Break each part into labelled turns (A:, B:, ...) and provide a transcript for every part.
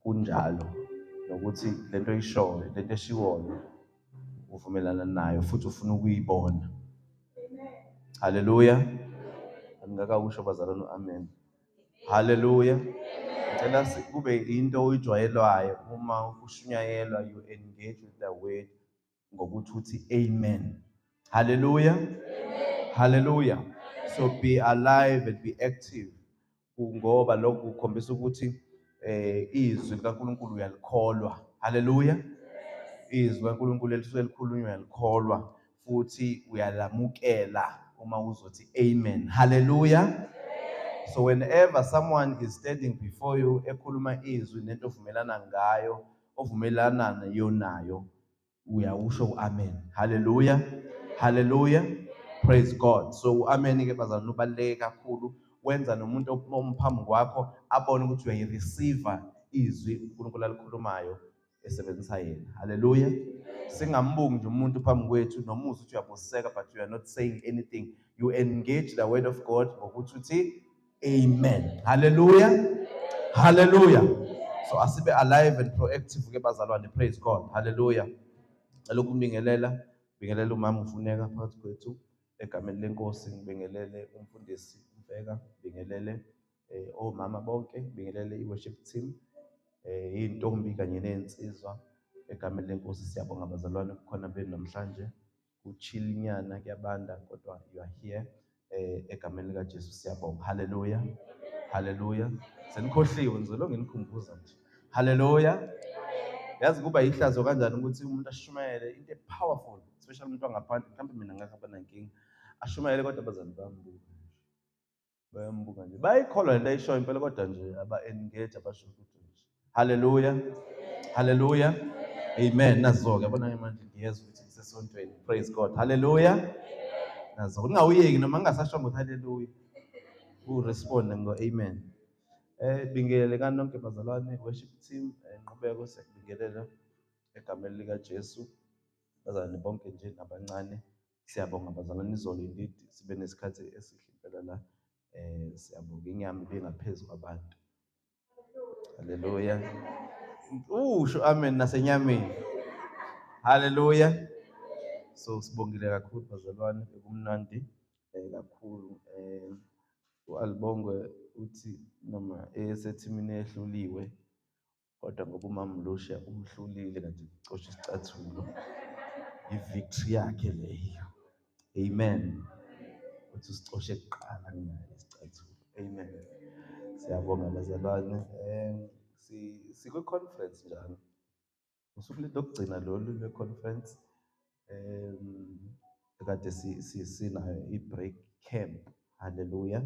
A: Kunjalo nokuthi lento oyishoyo, lento eshiwoyo uvumelana nayo futhi ufuna ukuyibona. Haleluya. Angikakakusho bazalwane, amen. Haleluya. Ngicela kube into oyijwayelwayo uma ushunyayelwa, you engage with the word ngokuthi uthi amen. Haleluya. Haleluya. So be alive and be active, ngoba lokhu kukhombisa ukuthi izwi likaNkulunkulu uyalikholwa. Haleluya. Izwi likaNkulunkulu elisuke likhulunywa uyalikholwa futhi uyalamukela uma uzothi amen. Haleluya. So whenever someone is standing before you ekhuluma izwi nento ovumelana ngayo, ovumelana nayo nayo, uyawusho u-amen. Haleluya. Haleluya. Praise God. So u-amen ke bazalwane ubaluleke kakhulu, wenza nomuntu omphambi kwakho abone ukuthi uyayireceive izwi uNkulunkulu alikhulumayo esebenzisa yena. Haleluya. Singambuki nje umuntu phambi kwethu noma uzwe ukuthi uyabuseka, but you are not saying anything. You engage the word of God ngokuthi uthi amen. Haleluya. Haleluya. So asibe alive and proactive ke bazalwane. Praise God. Haleluya. Ngicela ukubingelela, bingelela umama uFuneka phakathi kwethu egameni lenkosi, ngibingelele umfundisi uMfeka, ngibingelele omama bonke, ngibingelele i-worship team, iy'ntombi kanye ney'nsizwa egameni lenkosi. Siyabonga bazalwane kukhona benu namhlanje. Kuchilinyana, kuyabanda, kodwa you are here egameni likaJesu siyabonga. Haleluya. Haleluya. Senikhohliwe, ngizolo nginikhumbuza nje. Haleluya. Yazi kuba yihlazo kanjani ukuthi umuntu ashumayele into powerful, especially umuntu wangaphandle, mhlawumbe mina ngakho abanankinga, ashumayele kodwa abazali bayambuka nje. Bayambuka nje. Bayikholwa lento ayishoyo impela, kodwa nje aba-engage, abasho ukuthi nje. Haleluya. Haleluya. Amen. Nazo-ke yabona manje ngiyezwa ukuthi ngisesontweni. Praise God. Haleluya. Nazo. Ungawuyeki noma ngingasasho ukuthi haleluya. Uresponde ngo amen. Bingelele kanonke bazalwane, worship team, Nqubeko, siyakubingelela egameni lika Jesu. Bazalwane bonke nje nabancane, siyabonga bazalwane, izolo indeed sibe nesikhathi esihle impela la. Siyabonga, inyama ibingaphezulu kwabantu. Haleluya. Usho amen nasenyameni. Haleluya. So sibongile kakhulu bazalwane, bekumnandi kakhulu. uAlibongwe uthi noma esethimini ehluliwe, kodwa ngoba uMama Lucia umhlulile kade ecosha isicathulo, i-victory yakhe leyo. Amen. Uthi usicoshe kuqala kunaye isicathulo. Amen. Siyabonga bazalwane. Sikwi-conference njalo. Usuku lokugcina lolu lwe-conference. Kade sinayo i-break camp. Hallelujah.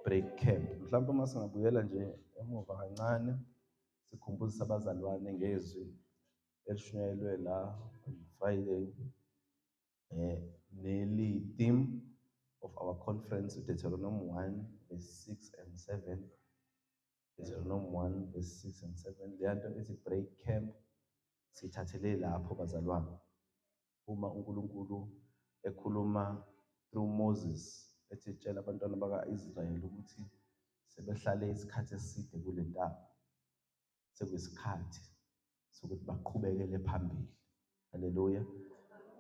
A: Break camp. Mhlawumbe uma singabuyela nje emuva kancane, sikhumbuzise abazalwane ngezwi elishunyayelwe la on Friday, neli theme of our conference, Deuteronomy 1 verse 6 and 7. Deuteronomy 1 verse 6 and 7. Le nto ethi break camp sithathele lapho bazalwane. Uma uNkulunkulu ekhuluma through Moses ethi tshela abantwana baka-Israyeli ukuthi sebehlale isikhathi eside kule ntaba, sekuyisikhathi sokuthi baqhubekele phambili. Haleluya.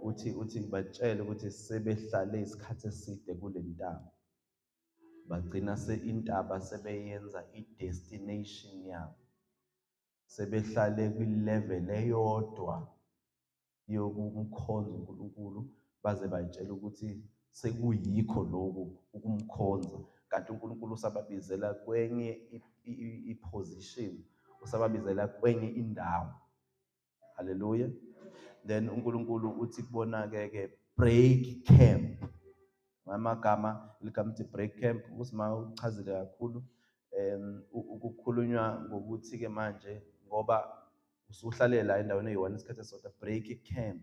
A: Uthi batshele ukuthi sebehlale isikhathi eside kule ntaba, bagcina intaba sebeyenza i-destination yabo, sebehlale kwi-level eyodwa yokumkhonza uNkulunkulu, baze bayitshela ukuthi sekuyikho lokhu ukumkhonza, kanti uNkulunkulu usababizela kwenye i-position, usababizela kwenye indawo. Haleluya. Then uNkulunkulu uthi kubona-ke ke break camp. Ngamagama ligama lithi break camp, uSima uchazile kakhulu. Ukukhulunywa ngokuthi ke manje ngoba usuhlalela endaweni eyi-one isikhathi esisodwa, break camp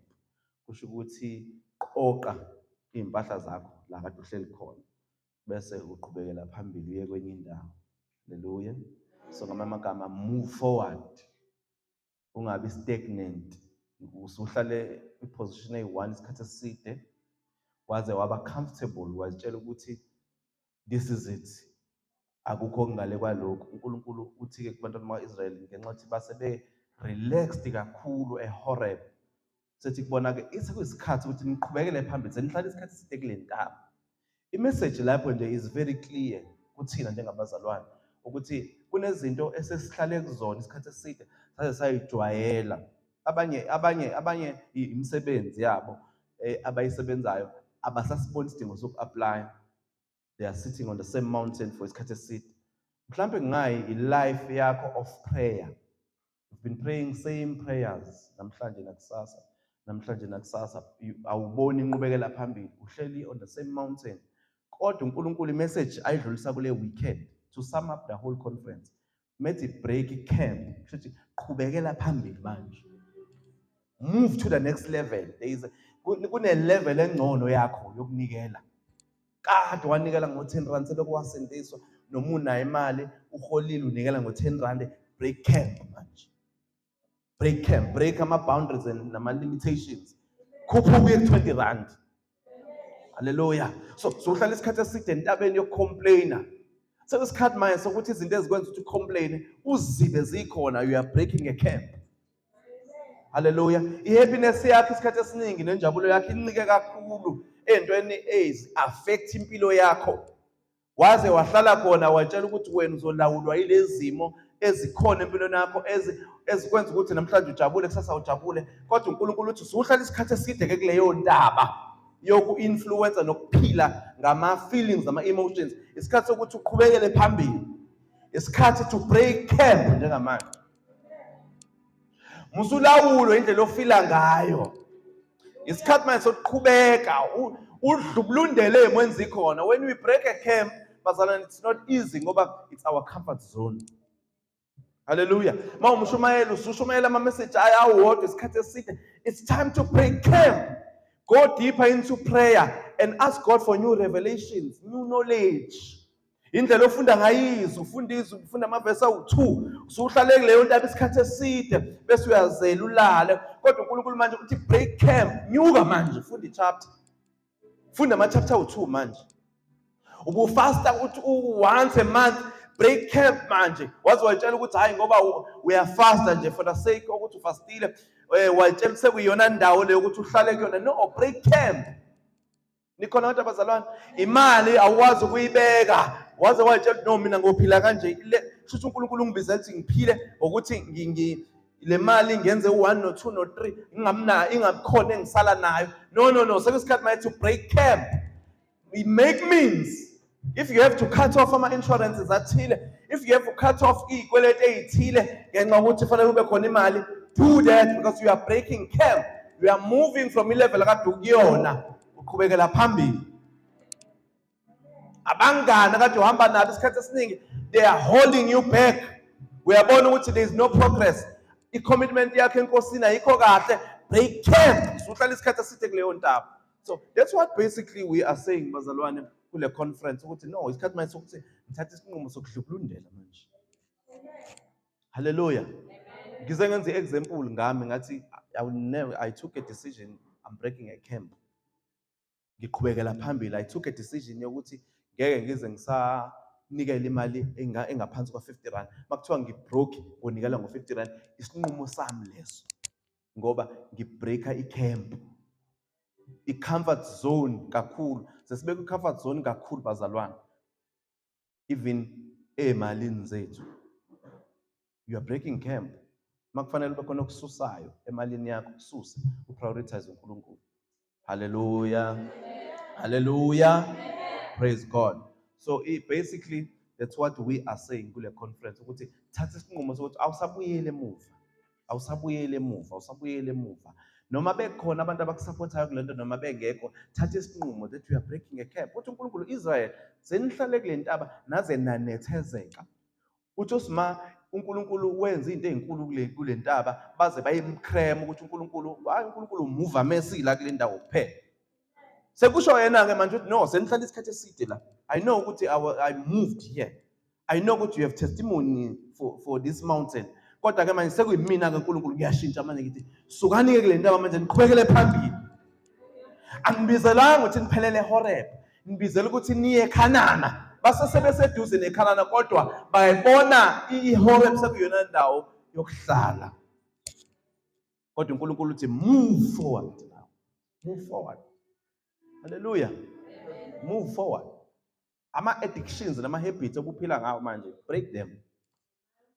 A: kusho ukuthi qoqa iy'mpahla zakho la kade uhleli khona, bese uqhubekela phambili uye kwenye indawo. Haleluya. So ngamanye amagama, move forward, ungabi stagnant, usuhlale kwi-position eyi-one isikhathi eside, waze waba comfortable, wazitshela ukuthi this is it. Akukho okungale kwalokhu. UNkulunkulu uthi-ke kubantwana bakwa-Israyeli, ngenxa yokuthi base be-relaxed kakhulu eHoreb, sethi kubona-ke sekuyisikhathi ukuthi niqhubekele phambili, senihlala isikhathi eside kule ntaba. I-message lapho nje is very clear kuthina njengabazalwane ukuthi kunezinto esesihlale kuzona isikhathi eside saze sayijwayela. Abanye imisebenzi yabo abayisebenzayo abasasiboni isidingo soku-apply. They are sitting on the same mountain for isikhathi eside. Mhlampe kungayi i-life yakho of prayer. You've been praying same prayers namhlanje nakusasa, namhlanje nakusasa, awuboni inqubekela phambili, uhleli on the same mountain. Kodwa uNkulunkulu i-message ayidlulisa kule weekend to sum up the whole conference, methi break camp, kusho ukuthi qhubekela phambili manje, move to the next level. There is kune level engcono yakho yokunikela. Kade wanikela ngo-10 rand, selokhu wasindiswa, noma unayo imali, uholile, unikela ngo-10 rand. Break camp manje, break camp, break ama-boundaries and nama-limitations, khuphuka uye ku-20 rand. Haleluya. So uhlala isikhathi eside entabeni yokucomplaina. Sekuyisikhathi manje sokuthi izinto ezikwenza ukuthi ucomplaine uzibe zikhona. You are breaking a camp. Haleluya. I-happiness yakho isikhathi esiningi nenjabulo yakho incike kakhulu ey'ntweni ezi-affect impilo yakho. Waze wahlala khona watshela ukuthi wena uzolawulwa yilezi zimo ezikhona empilweni yakho ezikwenza ukuthi namhlanje ujabule, kusasa ujabule. Kodwa uNkulunkulu uthi usuhlala isikhathi eside ke kuleyo ntaba yoku-influencer nokuphila ngama-feelings nama-emotions. Isikhathi sokuthi uqhubekele phambili, isikhathi to break camp njengamanje. Musulawulo indlela ofila ngayo. Isikhathi manje sokuqhubeka udlubulundele emweni zikhona. When we break a camp, bazalwane, it's not easy ngoba it's our comfort zone. Hallelujah. Ma umshumayeli usushumayela ama message ayawodwa isikhathi eside. It's time to break camp. Go deeper into prayer and ask God for new revelations, new knowledge. Indlela ofunda ngayizo, ufunda izwi, ufunda amavesi awu-2, usuhlale kuleyo ntaba isikhathi eside, bese uyazela ulale. Kodwa uNkulunkulu manje uthi break camp, nyuka manje, funda i-chapter. Funda ama-chapter awu-2 manje. Ubufasta uthi once a month, break camp manje. Waze wayitshela ukuthi hayi ngoba uyafasta nje for the sake ukuthi ufastile, wayitshela sekuyiyona ndawo leyo ukuthi uhlale kuyona. No, break camp. Nikhona abantu abazalwane, imali awukwazi ukuyibeka, waze wayitshela no mina ngophila kanje. Kusho uNkulunkulu ungibizela ukuthi ngiphile ngokuthi le mali ngenze u-1 no-2 no-3, ingabikhona engisala nayo. No, no, no, sekuyisikhathi manje to break camp. We make means. If you have to cut off ama-insurances athile, if you have to cut off iy'kweletu ey'thile ngenxa yokuthi fanele kube khona imali, do that because you are breaking camp. You are moving from i-level akade ukuyona, uqhubekela phambili. Abangani akade uhamba nabo isikhathi esiningi, they are holding you back. Uyabona ukuthi there is no progress. I-commitment yakho enkosini ayikho kahle. Break camp. Usuhlala isikhathi eside kuleyo ntaba. So that's what basically we are saying, bazalwane, kule conference ukuthi no, isikhathi manje sokuthi ngithathe isinqumo sokudlubulundela manje. Hallelujah. Ngize ngenze i-example ngami, ngathi I will never, I took a decision, I'm breaking a camp. Ngiqhubekela phambili. I took a decision yokuthi ngeke ngize ngisanikela imali engaphansi kwa-50 rand. Makuthiwa ngibroke, ngonikela ngo-50 rand. Isinqumo sami leso. Ngoba ngibreaka i-camp. I-comfort zone kakhulu. Sesibeka i-comfort zone kakhulu bazalwane. Even emalini zethu. You are breaking camp. Makufanele ube khona okususayo emalini yakho, kususe, uprioritize uNkulunkulu. Hallelujah. Hallelujah. Praise God. So basically that's what we are saying kule conference, ukuthi thatha isinqumo sokuthi awusabuyeli emuva. Awusabuyeli emuva, awusabuyeli emuva. Noma bekhona abantu abakusupportayo kule nto, noma bengekho, thatha isinqumo that you are breaking a camp. Uthi uNkulunkulu, Israel, senihlale kule ntaba naze nanethezeka. Uthi usima uNkulunkulu wenza izinto ezinkulu kule ntaba, baze bayimcram ukuthi uNkulunkulu, hayi uNkulunkulu umuva mesi la kule ndawo kuphela. Sekusho yena ke manje ukuthi no, senihlala isikhathi eside la. I know ukuthi I moved here. I know ukuthi you have testimony for this mountain. Kodwa ke manje sekuyimina ke uNkulunkulu, kuyashintsha manje, ngithi sukani ke kule ntaba manje niqhubekele phambili. Angibizelanga ukuthi niphelele eHoreb. Ngibizela ukuthi niye eKhanana. Basesebeseduze neKhanana kodwa bayibona iHoreb sekuyona ndawo yokuhlala. Kodwa uNkulunkulu uthi move forward now. Move forward. Hallelujah. Move forward. Ama addictions nama habits obuphila ngawo manje, break them.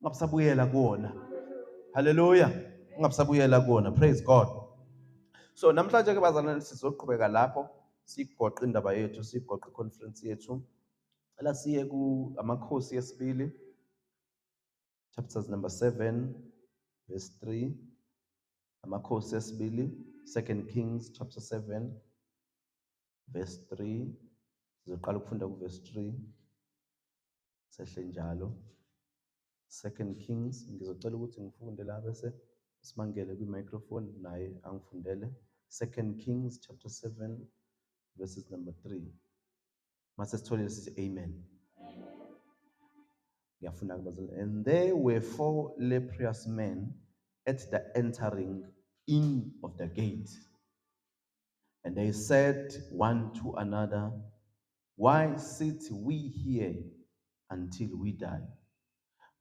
A: Ungabusabuyela kuwona. Hallelujah. Ungabusabuyela kuwona. Praise God. So namhlanje ke bazalwane sizoqhubeka lapho sigoqe indaba yethu, sigoqe conference yethu. Cela siye ku Amakhosi yesibili chapters number 7 verse 3. Amakhosi yesibili, 2 Kings chapter 7 verse 3. Sizoqala ukufunda ku verse 3 sehle njalo. 2 Kings, ngizocela ukuthi ngifunde la bese simangele kwi-microphone naye angifundele. 2 Kings chapter 7 verses number 3. Mase sitholile sithi amen. Ngiyafunda kubazalwane. And there were 4 leprous men at the entering in of the gate. And they said one to another, why sit we here until we die?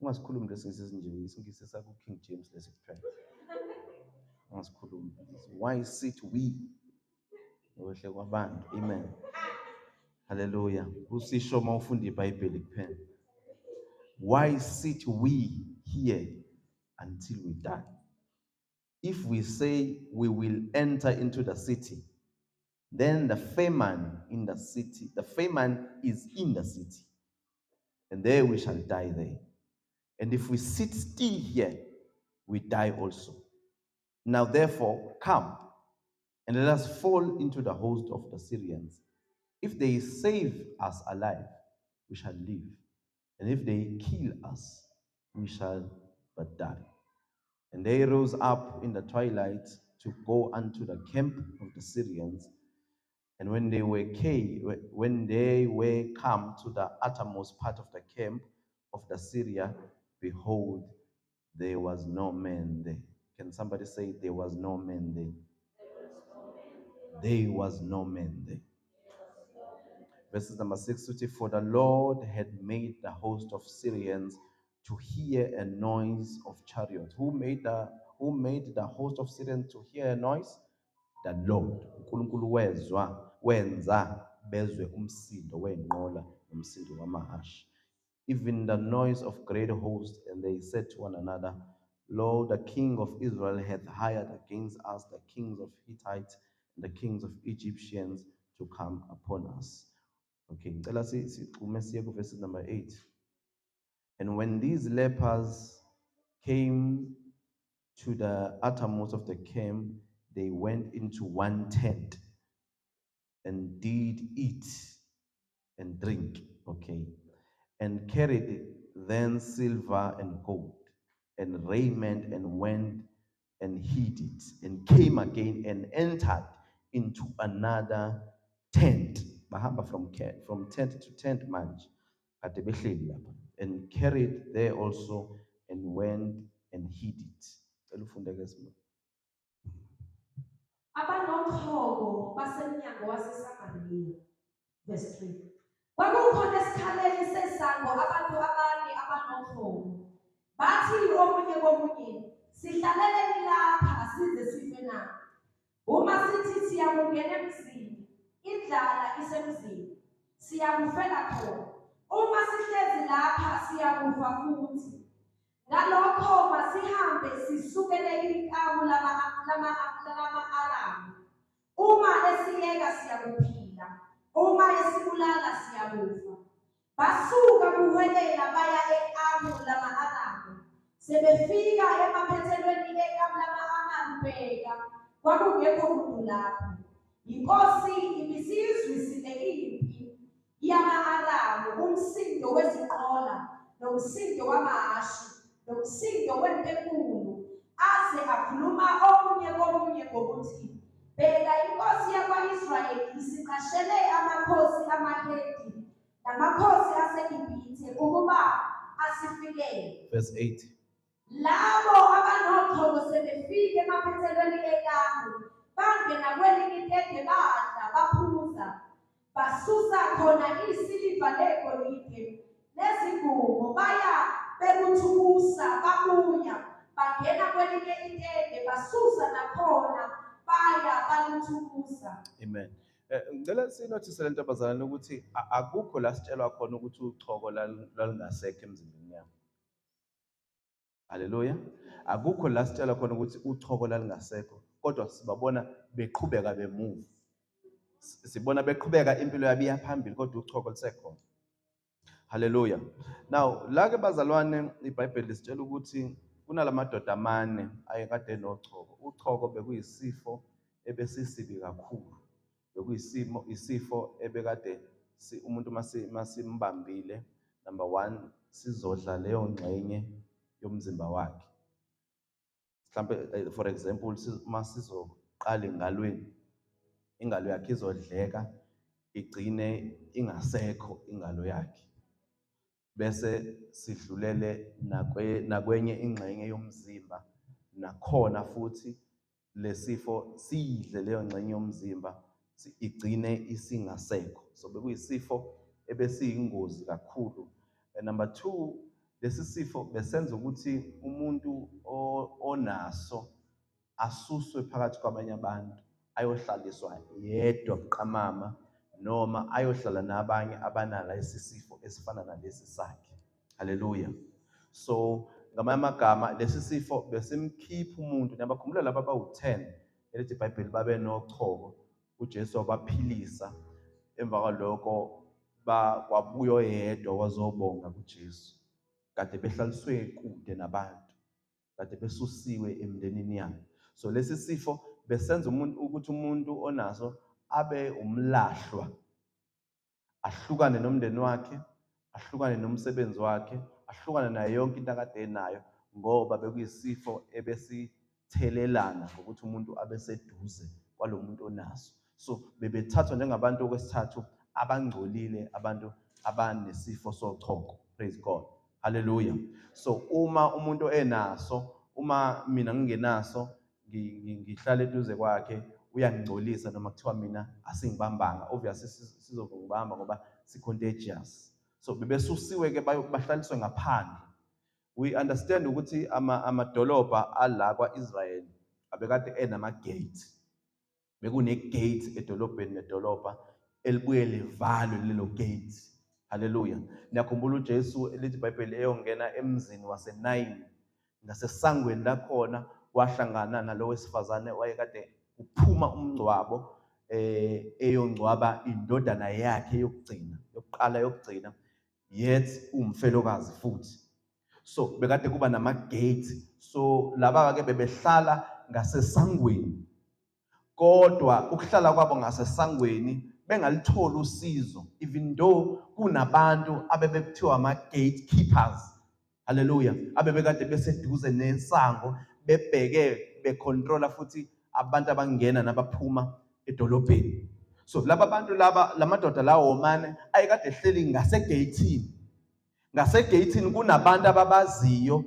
A: Ungasikhulumi lesi nje, isiNgisi saku King James lesi kuphela. Ungasikhulumi. Why sit we? Wehle kwabantu. Amen. Hallelujah. Usisho uma ufunda iBhayibheli kuphela. Why sit we here until we die? If we say we will enter into the city, then the famine in the city, the famine is in the city, and there we shall die there. And if we sit still here, we die also. Now therefore, come, and let us fall into the host of the Syrians. If they save us alive, we shall live. And if they kill us, we shall but die. And they rose up in the twilight to go unto the camp of the Syrians. And when they were come to the uttermost part of the camp of the Syria, behold, there was no man there. Can somebody say there was no man there? There was no man there. Verses number 6, for the Lord had made the host of Syrians to hear a noise of chariots. Who made the host of Syrians to hear a noise? The Lord. uNkulunkulu wezwa, wenza bezwe umsindo wenqola nomsindo wamahhashi. Even the noise of great hosts, and they said to one another, Lo, the king of Israel hath hired against us the kings of Hittites and the kings of Egyptians to come upon us. Okay, ngicela sixhume siye ku verse number 8. And when these lepers came to the uttermost of the camp, they went into one tent and did eat and drink, okay, and carried then silver and gold and raiment and went and hid it and came again and entered into another tent. Bahamba from tent to tent manje. Kade behleli lapha. And carried there also and went and hid it. Cela ufunde ke Simo.
B: Abanochoko basemnyango waseSamariya. Verse 3. Kwakukhona esikhaleni sesango abantu abane abanochoko. Bathi omunye komunye, sihlaleleni lapha size sife na? Uma sithi siyakungena emzini, indlala isemzini, siyakufela khona. Uma sihlezi lapha siyakufa futhi. Ngalokho masihambe sisukele ikamu lama-Aramu. Uma esiyeka siyakuphila, uma esibulala siyakufa. Basuka kuhwelela baya ekamu lama-Aramu. Sebefika emaphethelweni ekamu lama-Aramu, bheka, kwakungekho muntu lapho. Inkosi ibisizwisile impi yama-Aramu, umsindo wezinqola nomsindo wamahhashi nomsindo wempenkulu, aze akhuluma omunye komunye ngokuthi, bheka, inkosi yakwa-Israyeli isiqashele amakhosi amaHeti namakhosi aseGibhithe ukuba asifikele.
A: Verse 8.
B: Labo abanochoko sebefika emaphethelweni ekamu, bangena kwelinye itende badla baphuza, basusa khona isiliva negolide Lezingubo baya bekuthukusa babuya bangena kwelinye itende basusa nakhona baya baluthukusa.
A: Amen. Ngicela sinothise lento bazalwane ukuthi akukho la sitshelwa khona ukuthi uchoko lwalungasekho emzimbeni yabo. Haleluya. Akukho la sitshelwa khona ukuthi uchoko lwalungasekho, kodwa sibabona beqhubeka bemove. Sibona beqhubeka impilo yabo iya phambili, kodwa uchoko lusekhona. Haleluya. Now la ke bazalwane iBhayibheli lisitshela ukuthi kunalamadoda amane ayekade enochoko. Uchoko bekuyisifo ebesisibi kakhulu. Bekuyisimo isifo ebekade umuntu masimbambile, number 1 sizodla leyo ngxenye yomzimba wakhe. Mhlambe for example masizoqala engalweni, ingalo yakhe izodleka igcine ingasekho ingalo yakhe, bese sidlulele nakwenye ingxenye yomzimba, nakhona futhi lesifo siyidle leyo ngxenye yomzimba igcine isingasekho. So bekuyisifo ebesiyingozi kakhulu. And number 2, lesi sifo besenza ukuthi umuntu onaso asuswe phakathi kwabanye abantu, ayohlaliswa yedwa buqamama, noma ayohlala nabanye abanala lesi sifo esifana nalesi sakhe. Haleluya. So ngamanye amagama lesi sifo besimkhipha umuntu. Niyabakhumbula laba abawu-10 elithi iBhayibheli babe nochoko, uJesu wabaphilisa, emva kwaloko kwabuya oyedwa wazobonga kuJesu. Kade behlaliswe kude nabantu, kade besusiwe emndenini yabo. So lesi sifo besenza umuntu ukuthi umuntu onaso abe umlahlwa, ahlukane nomndeni wakhe, ahlukane nomsebenzi wakhe, ahlukane nayo yonke into akade enayo, ngoba bekuyisifo ebesithelelana ngokuthi umuntu abe seduze kwalo muntu onaso. So bebethathwa njengabantu okwesithathu abangcolile, abantu abanesifo sochoko. Praise God. Hallelujah. So uma umuntu enaso, uma mina ngingenaso, ngihlala eduze kwakhe, uyangingcolisa, noma kuthiwa mina asingibambanga, obviously sizokubamba ngoba si contagious. So bebesusiwe ke bahlaliswe ngaphandle. We understand ukuthi amadolobha ala kwaIsrael abekade enama gate. Bekune gate edolobheni nedolobha elibuye livalwe lelo gate. Hallelujah. Niyakhumbula uJesu elithi iBhayibheli eyongena emzini waseNain, ngasesangweni lakhona wahlangana nalo wesifazane wayekade kuphuma umngcwabo, eyongcwaba indodana yakhe yokugcina, yokuqala yokugcina, yet umfelokazi futhi. So bekade kuba nama gate. So laba ke bebehlala ngasesangweni, kodwa ukuhlala kwabo ngasesangweni bengalitholi usizo, even though kunabantu abebekuthiwa ama gatekeepers. Hallelujah. Abebekade beseduze nesango, bebheke becontrola futhi abantu abangena nabaphuma edolobheni. So laba bantu laba, lamadoda lawo mane ayekade ehleli ngasegeyithini. Ngasegeyithini kunabantu ababaziyo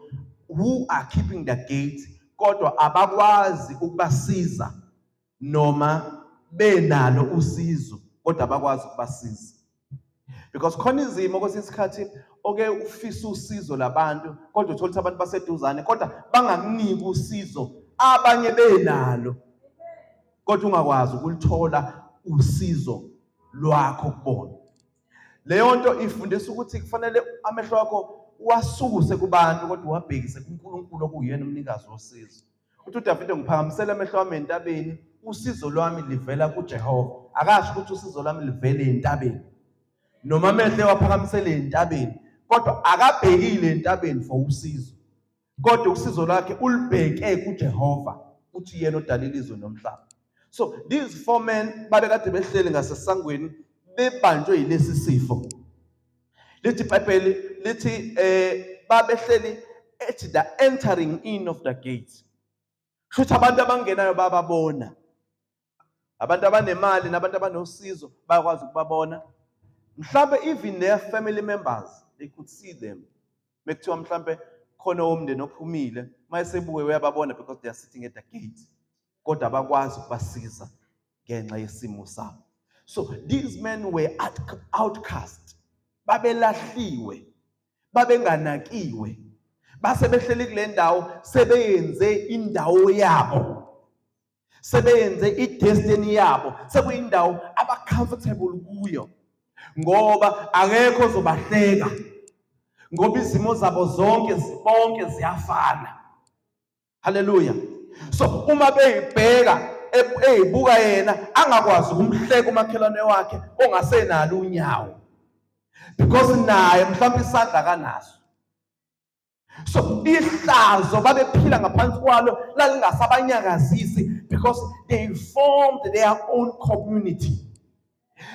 A: who are keeping the gate, kodwa abakwazi ukubasiza noma benalo usizo, kodwa abakwazi ukubasiza. Because khona izimo kwesinye isikhathi oke ufisa usizo labantu, kodwa uthola ukuthi abantu baseduzane kodwa bangakuniki usizo, abanye benalo kodwa ungakwazi ukulithola usizo lwakho kubona. Leyo nto ifundisa ukuthi kufanele amehlo akho uwasuse kubantu kodwa uwabhekise kuNkulunkulu okuyena umnikazi wosizo. Uthi uDavide, ngiphakamisela amehlo ami entabeni, usizo lwami livela kuJehova. Akasho ukuthi usizo lwami livele entabeni, noma amehlo ewaphakamisele entabeni, kodwa akabhekile entabeni for usizo, kodwa usizo lwakhe ulibheke kuJehova, uthi yena odalile izwe nomhlaba. So these four men babekade behleli ngasesangweni bebanjwe yilesi sifo. Lithi iBhayibheli lithi babehleli at the entering in of the gate. Kusho abantu abangenayo bababona. Abantu abanemali nabantu abanosizo bayakwazi ukubabona. Mhlambe even their family members, they could see them. Mekuthiwa mhlambe khona womndeni ophumile, mayesebuye uyababona because they are sitting at the gate. Kodwa abakwazi ukubasiza ngenxa yesimo sabo. So these men were outcast. Babelahliwe. Babenganakiwe. Base behleli kule ndawo sebeyenze indawo yabo. Sebeyenze i-destiny yabo. Sekuyindawo aba-comfortable kuyo. Ngoba akekho ozobahleka. Ngoba izimo zabo zonke bonke ziyafana. Hallelujah. So uma beyibheka eyibuka yena angakwazi ukumhleka umakhelwane wakhe ongasenalo unyawo. Because naye mhlawumbe isandla kanaso. So ihlazo babephila ngaphansi kwalo lalingasabanyakazisi because they formed their own community.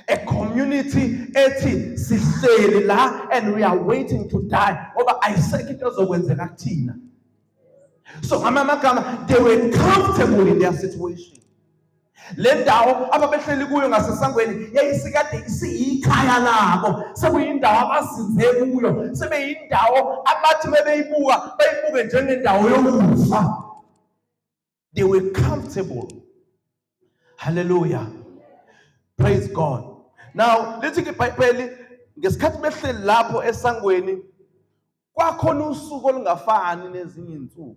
A: A community ethi sihleli la and we are waiting to die ngoba ayisekho into ezokwenzeka kuthina. So ngamanye amagama they were comfortable in their situation. Le ndawo ababehleli kuyo ngasesangweni yayisikade isiyikhaya labo, sekuyindawo abazinze kuyo, sebeyindawo abathi bebeyibuka bayibuke njengendawo yokufa. They were comfortable. Hallelujah. Praise God. Now lithi ke iBhayibheli ngesikhathi behleli lapho esangweni kwakhona usuku olungafani nezinye insuku.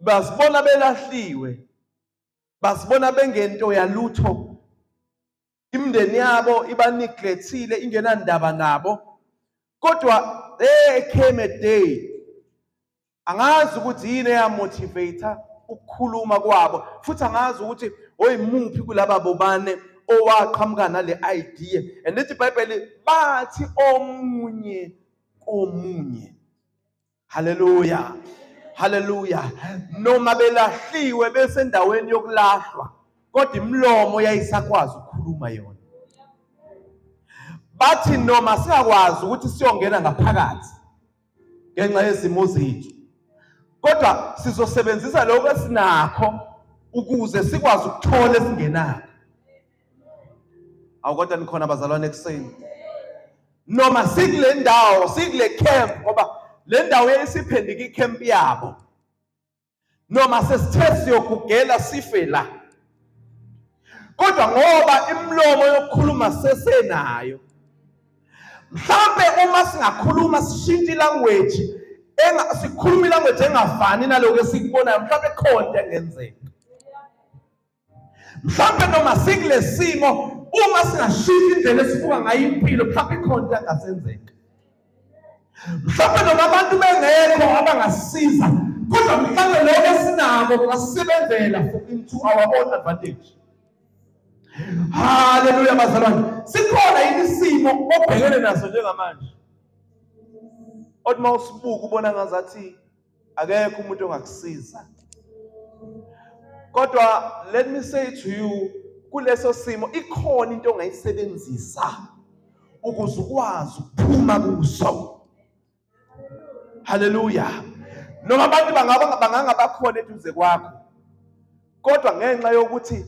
A: Basibona belahliwe. Basibona bengento yalutho. Imindeni yabo iba-neglectile ingenandaba nabo. Kodwa there came a day angazi ukuthi yini eya-motivate ukukhuluma kwabo, futhi angazi ukuthi oyimuphi kulaba bobane owaqhamuka nale idea. And lithi iBhayibheli bathi omunye komunye. Hallelujah. Hallelujah. Noma belahliwe besendaweni yokulahlwa, kodwa imilomo yayisakwazi ukukhuluma yona. Bathi noma singakwazi ukuthi siyongena ngaphakathi ngenxa yezimo zethu, kodwa sizosebenzisa lokho esinakho ukuze sikwazi ukuthola esingenakho. Awu kodwa nikhona bazalwane ekuseni. Noma sikule ndawo, sikule camp, ngoba le ndawo yayisiphenduka i-camp yabo. Noma sesithe siyogugela sife la, kodwa ngoba imilomo yokukhuluma sesenayo, mhlambe uma singakhuluma sishintshe i-language, sikhuluma i-language engafani naloko esikubonayo, mhlambe khona into engenzeka. Mhlambe noma sikule simo, uma singashintsha indlela esibuka ngayo impilo, mhlambe khona into engasenzeka. Mhlambe noma abantu bengekho abangasisiza, kodwa mhlambe lokho esinako kungasebenzela for into our own advantage. Hallelujah bazalwane. Sikhona yini isimo obhekene naso njengamanje? Othi mawusibuka ubona ngazathi akekho umuntu ongakusiza. Kodwa let me say to you, kuleso simo ikhona into ongayisebenzisa ukuze ukwazi ukuphuma kuso. Hallelujah. Noma abantu bangaba bangangabakhona eduze kwakho, kodwa ngenxa yokuthi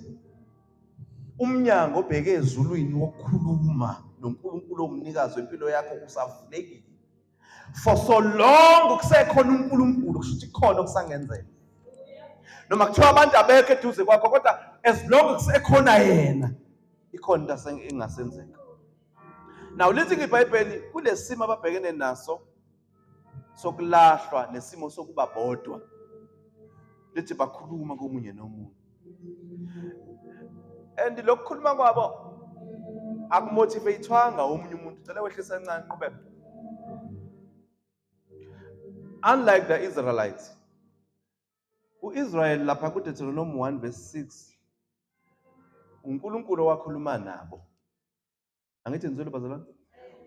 A: umnyango obheke ezulwini wokukhuluma noNkulunkulu omnikazi wempilo yakho usavulekile. For so long kusekhona uNkulunkulu, kusho ukuthi khona okusangenzeka. Noma kuthiwa abantu abekho eduze kwakho, kodwa as long kusekhona yena, ikhona into engasenzeka. Now lithi iBhayibheli kulesimo ababhekene naso sokulahlwa nesimo sokuba bodwa, lithi bakhuluma komunye nomunye. And lokukhuluma kwabo akumotivatewanga omunye umuntu. Cela wehlisa kancane, qhubeka. Unlike the Israelites, uIsrael lapha kuDeuteronomy 1 verse 6, uNkulunkulu owakhuluma nabo. Angithi nizwile bazalwane?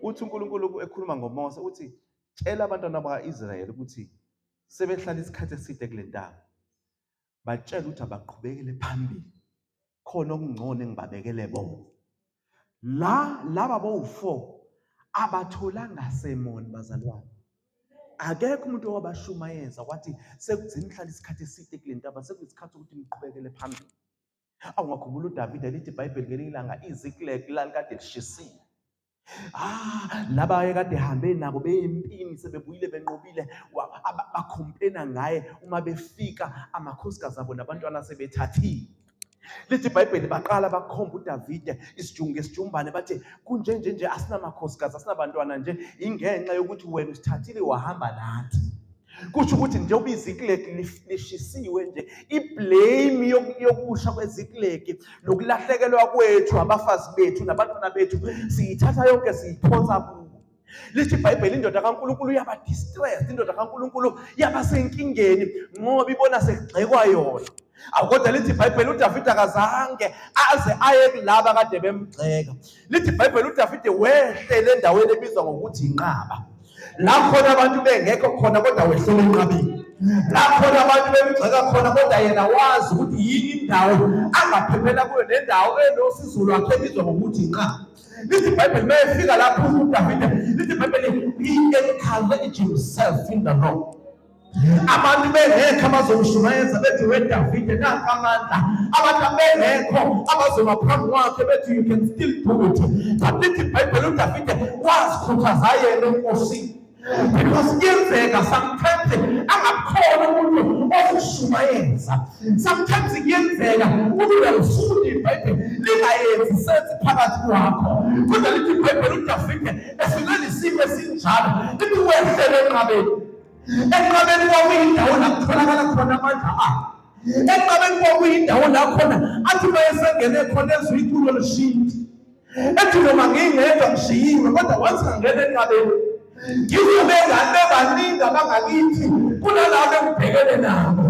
A: Uthi uNkulunkulu ekhuluma ngoMose uthi tshela abantwana bakwaIsrael ukuthi sebehlala isikhathi eside kule ntaba. Batshela ukuthi abaqhubekele phambili. Khona okungcono engibabekele bona. La laba bowu4 abatholanga sermon bazalwane. Akekho umuntu owabashumayeza wathi sekugcina ihlala isikhathi eside kule ntaba, sekuyisikhathi ukuthi niqhubekele phambili. Awungakhumbula uDavide, lithi iBhayibheli ngelinye ilanga iZiklag lalikade lishisile. Laba ayekade ehambe nabo beyempini sebebuyile benqobile, ba-complaina ngaye uma befika amakhosikazi abo nabantwana sebethathile. Lithi iBhayibheli baqala bakhomba uDavide isijungu esijumbane, bathi kunje nje nje asinamakhosikazi, asinabantwana nje, ingenxa yokuthi wena usithathile wahamba nathi. Kusho ukuthi njengoba iZiklegi lishisiwe nje, iblame yokusha kweZiklegi nokulahlekelwa kwethu abafazi bethu nabantwana bethu siyithatha yonke siyiphonsa kubo. Lithi iBhayibheli indoda kaNkulunkulu yaba distressed, indoda kaNkulunkulu yaba senkingeni ngoba ibona sekugxekwa yona. Kodwa lithi iBhayibheli uDavide akazange aze aye kulaba kade bemgxeka. Lithi iBhayibheli uDavide wehlele endaweni ebizwa ngokuthi inqaba. La khona abantu bengekho khona kodwa wehlele enqabeni. La khona abantu bemgxeka khona kodwa yena wazi ukuthi yini indawo angaphephela kuyo nendawo enosizo lwakhe ebizwa ngokuthi inqaba. Lithi iBhayibheli mayefika lapho uDavide, lithi iBhayibheli he encouraged himself in the Lord. Abantu bengekho abazomshumayeza bethi weDavide nanka amandla, abantu bengekho abazoma phambi kwakhe bethi you can still do it. But lithi iBhayibheli uDavide wazikhuthaza yena eNkosini. Because kuyenzeka sometimes angakhona umuntu okushumayeza. Sometimes kuyenzeka ukuthi uyalifunda iBhayibheli lingayenzi sense phakathi kwakho. Kodwa lithi iBhayibheli uDavide efikele isimo esinjalo, lithi wehlele enqabeni. Enqabeni kwakuyindawo la kutholakala khona amandla akhe. Enqabeni kwakuyindawo la khona athi mayesengene khona ezwe iculo lishintshe. Ethi noma ngingedwa ngishiyiwe kodwa once ngangena enqabeni ngizobe bebaningi abangakithi kunalabo engibhekene nabo.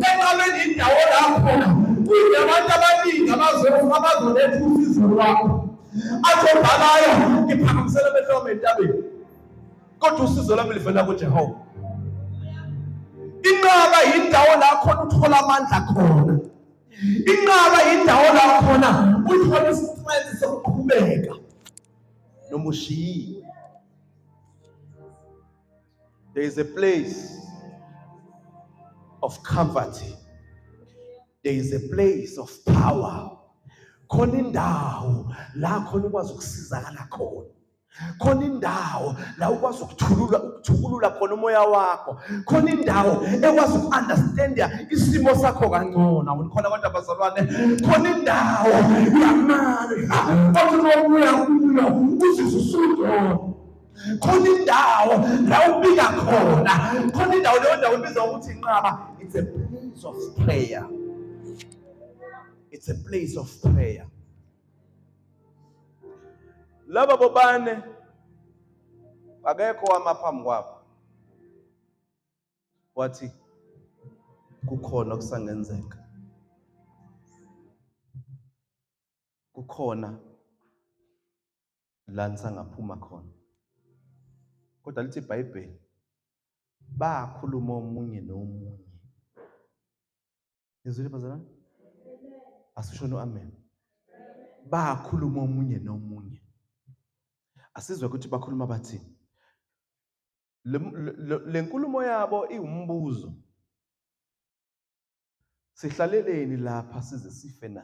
A: Enqabeni indawo la khona kunabantu abaningi abazoletha usizo lwakho. Athi obhalayo ngiphakamisela amehlo ami entabeni, kodwa usizo lwami livela kuJehova. Inqaba yindawo la khona uthola amandla khona. Inqaba yindawo la khona uthola istrength sokuqhubeka noma ushiyiwe. There is a place of comfort. There is a place of power. Khona indawo la khona ukwazi ukusizakala khona. Khona indawo la ukwazi ukuthukulula khona umoya wakho. Khona indawo ekwazi uku-understanda isimo sakho kangcono. Awunikhona kodwa bazalwane. Khona indawo yamandla othi uma ubuya kuyo uzizwe usungcono. Khona indawo la ubika khona. Khona indawo, leyo ndawo ibizwa ukuthi inqaba. It's a place of prayer. It's a place of prayer. Laba bobane akekho wama phambi kwabo wathi kukhona okusangenzeka, kukhona la nisangaphuma khona. Kodwa lithi iBhayibheli bakhuluma omunye nomunye. Nizwile bazalwane? Asisho no amen. Bakhuluma omunye nomunye. Asizwe ukuthi bakhuluma bathini. Le nkulumo yabo iwumbuzo. Sihlaleleni lapha size sife na?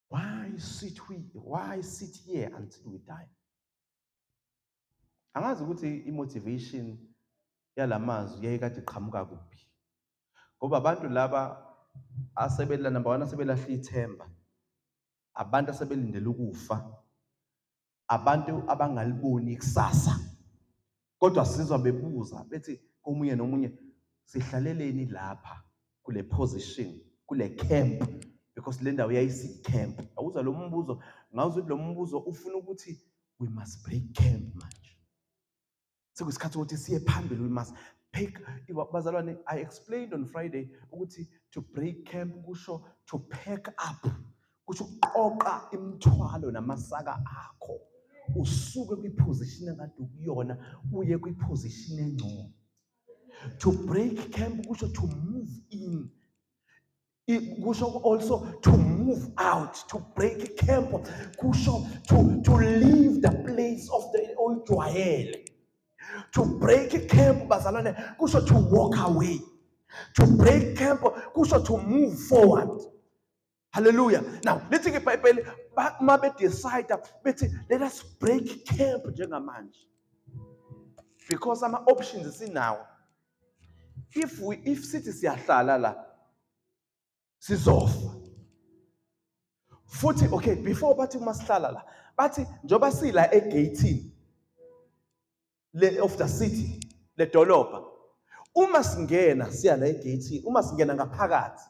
A: Why sit we? Why sit here until we die? Angazi ukuthi i-motivation yalamazwi yayikade iqhamuka kuphi. Ngoba abantu laba asebela number 1 asebelahla ithemba. Abantu asebelindele ukufa. Abantu abangaliboni ikusasa. Kodwa sizwa bebuza bethi komunye nomunye sihlaleleni lapha kule position, kule camp, because le ndawo yayisi camp. Awuzwa lo mbuzo, ngawuzwa ukuthi lo mbuzo ufuna ukuthi we must break camp manje. Sekuyisikhathi ukuthi siye phambili, we must pick. Bazalwane, I explained on Friday ukuthi to break camp kusho to pack up, kusho ukuqoqa imithwalo namasaka akho, usuke kwiposition ekade ukuyona uye kwiposition engcono. To break camp kusho to move in. Kusho also to move out. To break camp kusho to leave the place of the oyijwayele. To break camp bazalwane kusho to walk away. To break camp kusho to move forward. Hallelujah. Now lithi ke iBhayibheli uma be decide bethi let us break camp njengamanje, because ama options sinawo. If sithi siyahlala la Sizofa. Futhi okay, before bathi uma sihlala la, bathi njoba sila e-gate le of the city, le dolobha. Uma singena siya la e-gate, uma singena ngaphakathi,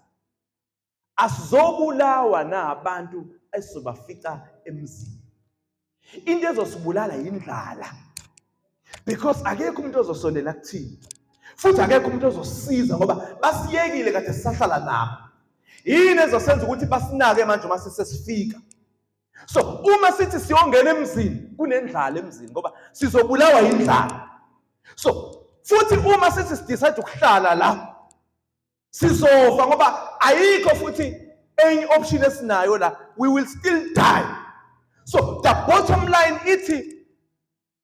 A: asizobulawa nabantu esizobafica emzini. Into ezosibulala yindlala. Because akekho umuntu ozosondela kuthina. Futhi akekho umuntu ozosiza ngoba basiyekile kade sisahlala nabo. Yini ezosenza ukuthi basinake manje uma sesifika? So uma sithi siyongena emzini, kunendlala emzini ngoba sizobulawa yindlala. So futhi uma sithi sidecide ukuhlala la, sizofa ngoba ayikho futhi enye option esinayo la, we will still die. So the bottom line ithi,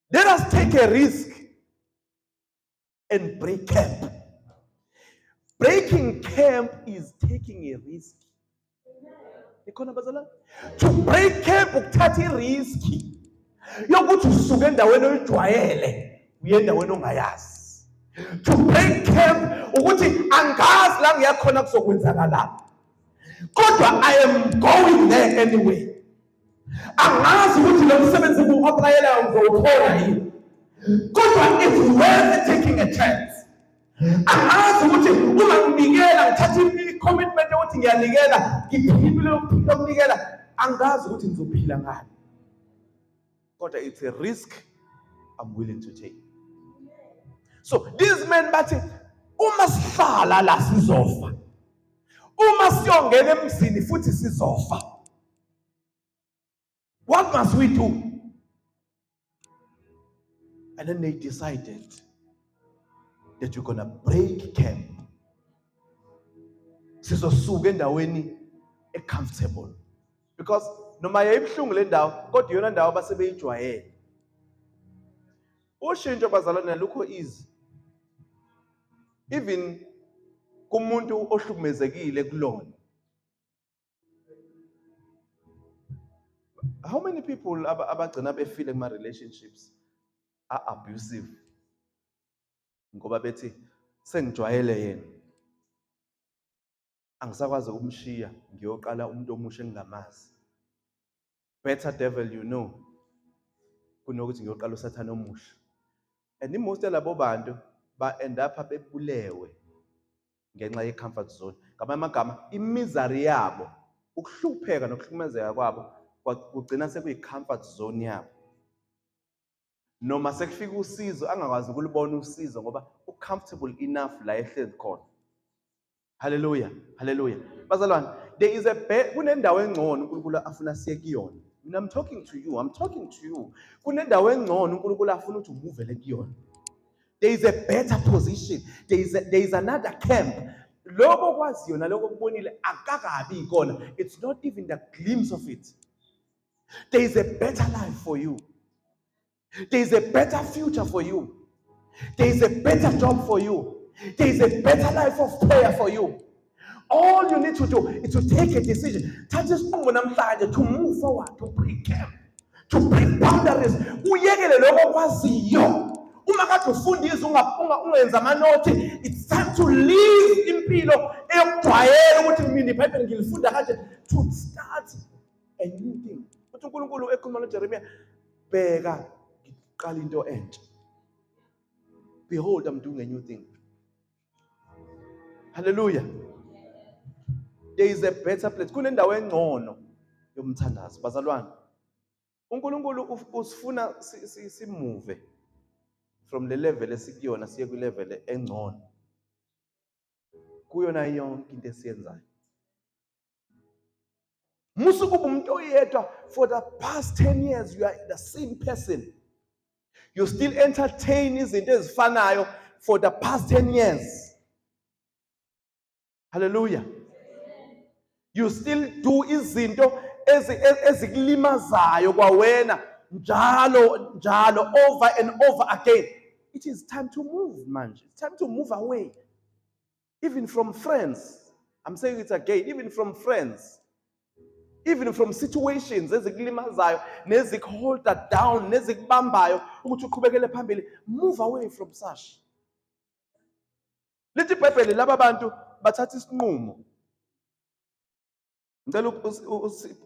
A: let us take a risk and break camp. Breaking camp is taking a risk. Ikhona bazalwane? To break camp ukuthatha i-risk yokuthi usuke endaweni oyijwayele uye endaweni ongayazi. To break camp ukuthi angazi la ngiyakhona kuzokwenzakalani, kodwa I am going there anyway. Angazi ukuthi lo msebenzi ngiwu-applyelayo ngizowuthola yini, kodwa it's worth taking a chance. Angazi ukuthi uma nginikela ngithatha i-commitment yokuthi ngiyanikela, ngiphila impilo yokunikela, angazi ukuthi ngizophila ngani, kodwa it's a risk I'm willing to take. So these men bathi uma sihlala la sizofa, uma siyongena emzini futhi sizofa. What must we do? And then they decided that you're gonna break camp. Sizosuka endaweni e-comfortable. Because noma yayibuhlungu le ndawo, kodwa iyona ndawo abasebeyijwayele. Ushintsho bazalwane alukho easy. Even kumuntu ohlukumezekile kulona. How many people abagcina befile kuma relationships are abusive? Ngoba bethi sengijwayele yena, angisakwazi ukumshiya, ngiyoqala umuntu omusha engingamazi. Better devil you know kunokuthi ngiyoqala usathane omusha. And most yalabo bantu ba end up bebulewe ngenxa ye comfort zone. Ngamanye amagama, imisery yabo, ukuhlupheka nokuhlukumezeka kwabo kugcina sekuyi comfort zone yabo. Noma sekufika usizo angakwazi ukulubona usizo ngoba u-comfortable enough la ehlezi khona. Hallelujah, hallelujah. Bazalwane, there is a kunendawo engcono uNkulunkulu afuna siye kuyona. Mina I'm talking to you, I'm talking to you. Kunendawo engcono uNkulunkulu afuna ukuthi umuvele kuyona. There is a better position. There is another camp. Lokho okwaziyo nalokho okubonile akakabi ikona. It's not even the glimpse of it. There is a better life for you. There is a better future for you. There is a better job for you. There is a better life of prayer for you. All you need to do is to take a decision. Thatha isinqumo namhlanje to move forward, to break camp, to break boundaries. Uyekele lokho okwaziyo. Uma kade ufunda izwi ungenza amanothi, it's time to live impilo eyokujwayela ukuthi mina iBhayibheli ngilifunda kanje, to start a new thing. Uthi uNkulunkulu ekhuluma noJeremiya, bheka ngiqala into entsha. Behold, I'm doing a new thing. Hallelujah. There is a better place. Kunendawo engcono yomthandazo, bazalwane. uNkulunkulu usifuna simove from the level esikuyona siye kwi level engcono. Kuyona yonke into esiyenzayo. Musu kuba umuntu oyedwa for the past 10 years you are the same person. You still entertain izinto ezifanayo for the past 10 years. Hallelujah. You still do izinto ezikulimazayo kwawena njalo njalo, over and over again. It is time to move manje. It's time to move away. Even from friends. I'm saying it again, even from friends. Even from situations ezikulimazayo nezikuholda down nezikubambayo ukuthi uqhubekele phambili, move away from such. Lithi iBhayibheli laba bantu bathatha isinqumo. Ngicela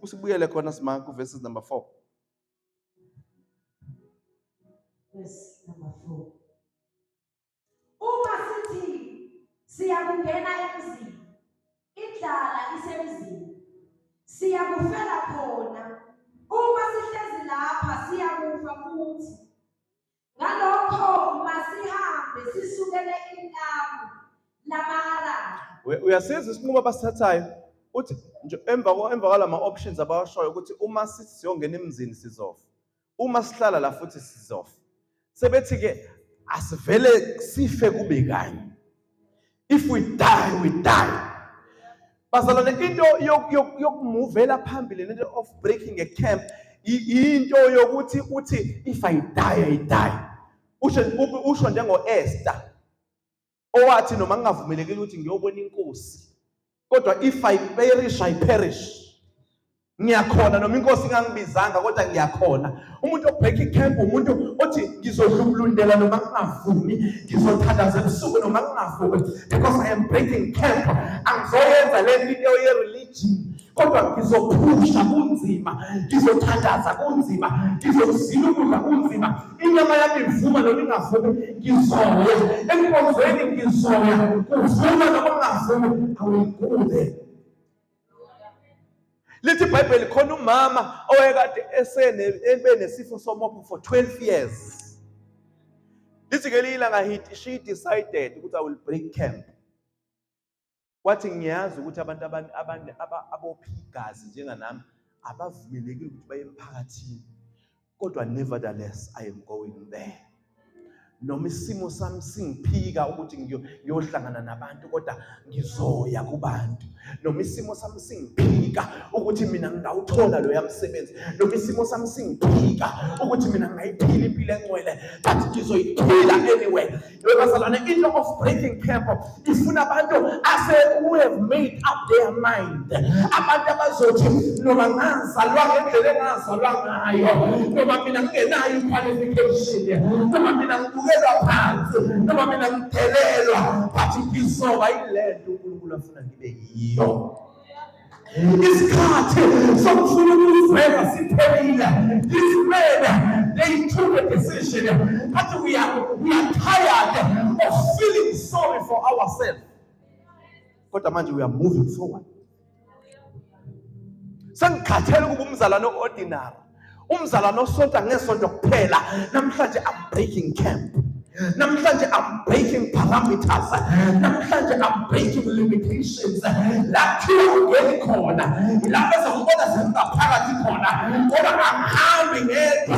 A: usibuyele khona sima ku verses number 4.
B: Verse number 4. Uma sithi siyakungena emzini, indlala isemzini, siyakufela khona. Uma sihlezi lapha siyakufa futhi. Ngalokho masihambe sisukele inkambu lama-Aramu.
A: Uyasiza isinqumo abasithathayo uthi nje emva kwalama options abawashoyo ukuthi uma sithi siyongena emzini sizofa, uma sihlala la futhi sizofa. Sebethi ke asivele sife kube kanye. If we die, we die. Bazalwane, into yokumuvela phambili, into of breaking a camp, into yokuthi uthi if I die, I die. Usho njengo-Esther owathi noma ngingavumelekile ukuthi ngiyobona inkosi, kodwa if I perish, I perish. Ngiyakhona noma inkosi ingangibizanga, kodwa ngiyakhona. Umuntu obreak icamp umuntu othi ngizodlulundela noma ngingavumi, ngizothandaza ebusuku noma ngingavumi, because I am breaking camp. Angizoyenza le nto ye-religion, kodwa ngizophusha kunzima, ngizothandaza kunzima, ngizozila ukudla kunzima, inyama yami ivuma noma ingavumi, ngizoya enkonzweni, ngizoya kuvuma noma ngingavumi, I will go there. Lithi iBhayibheli khona umama owayekade ebe nesifo somopho for 12 years. Lithi ngelinye ilanga she decided ukuthi I will break camp. Wathi ngiyazi ukuthi abantu abopha igazi njenganami abavumelekile ukuthi baye emphakathini, kodwa nevertheless I am going there. Noma isimo sami singiphika ukuthi ngiyohlangana nabantu, kodwa ngizoya kubantu. Noma isimo sami singiphika ukuthi mina ngingawuthola loya msebenzi, noma isimo sami singiphika ukuthi mina ngingayiphila impilo engcwele, but ngizoyiphila anyway. Bazalwane, into of breaking camp ifuna abantu ase who have made up their mind, abantu abazothi noma ngazalwa ngendlela engazalwa ngayo, noma mina ngingenayo i-qualification, noma mina ngibukelwa phansi, noma mina ngidelelwa, but ngizoba yile nto uNkulunkulu afuna ngibe yiyo. Isikhathi sokufuna ukuzwela siphelile. These men, they took a decision, but we are tired of feeling sorry for ourselves. Kodwa manje we are moving forward. Sengikhathele ukuba umzalwane ordinary, umzalwane osonta ngesonto kuphela. Namhlanje I'm breaking camp. Namhlanje I'm breaking parameters. Namhlanje I'm breaking limitations. La kuthiwa ungeni khona, lapho ezokubona sengingaphakathi khona, kodwa angihambi ngedwa.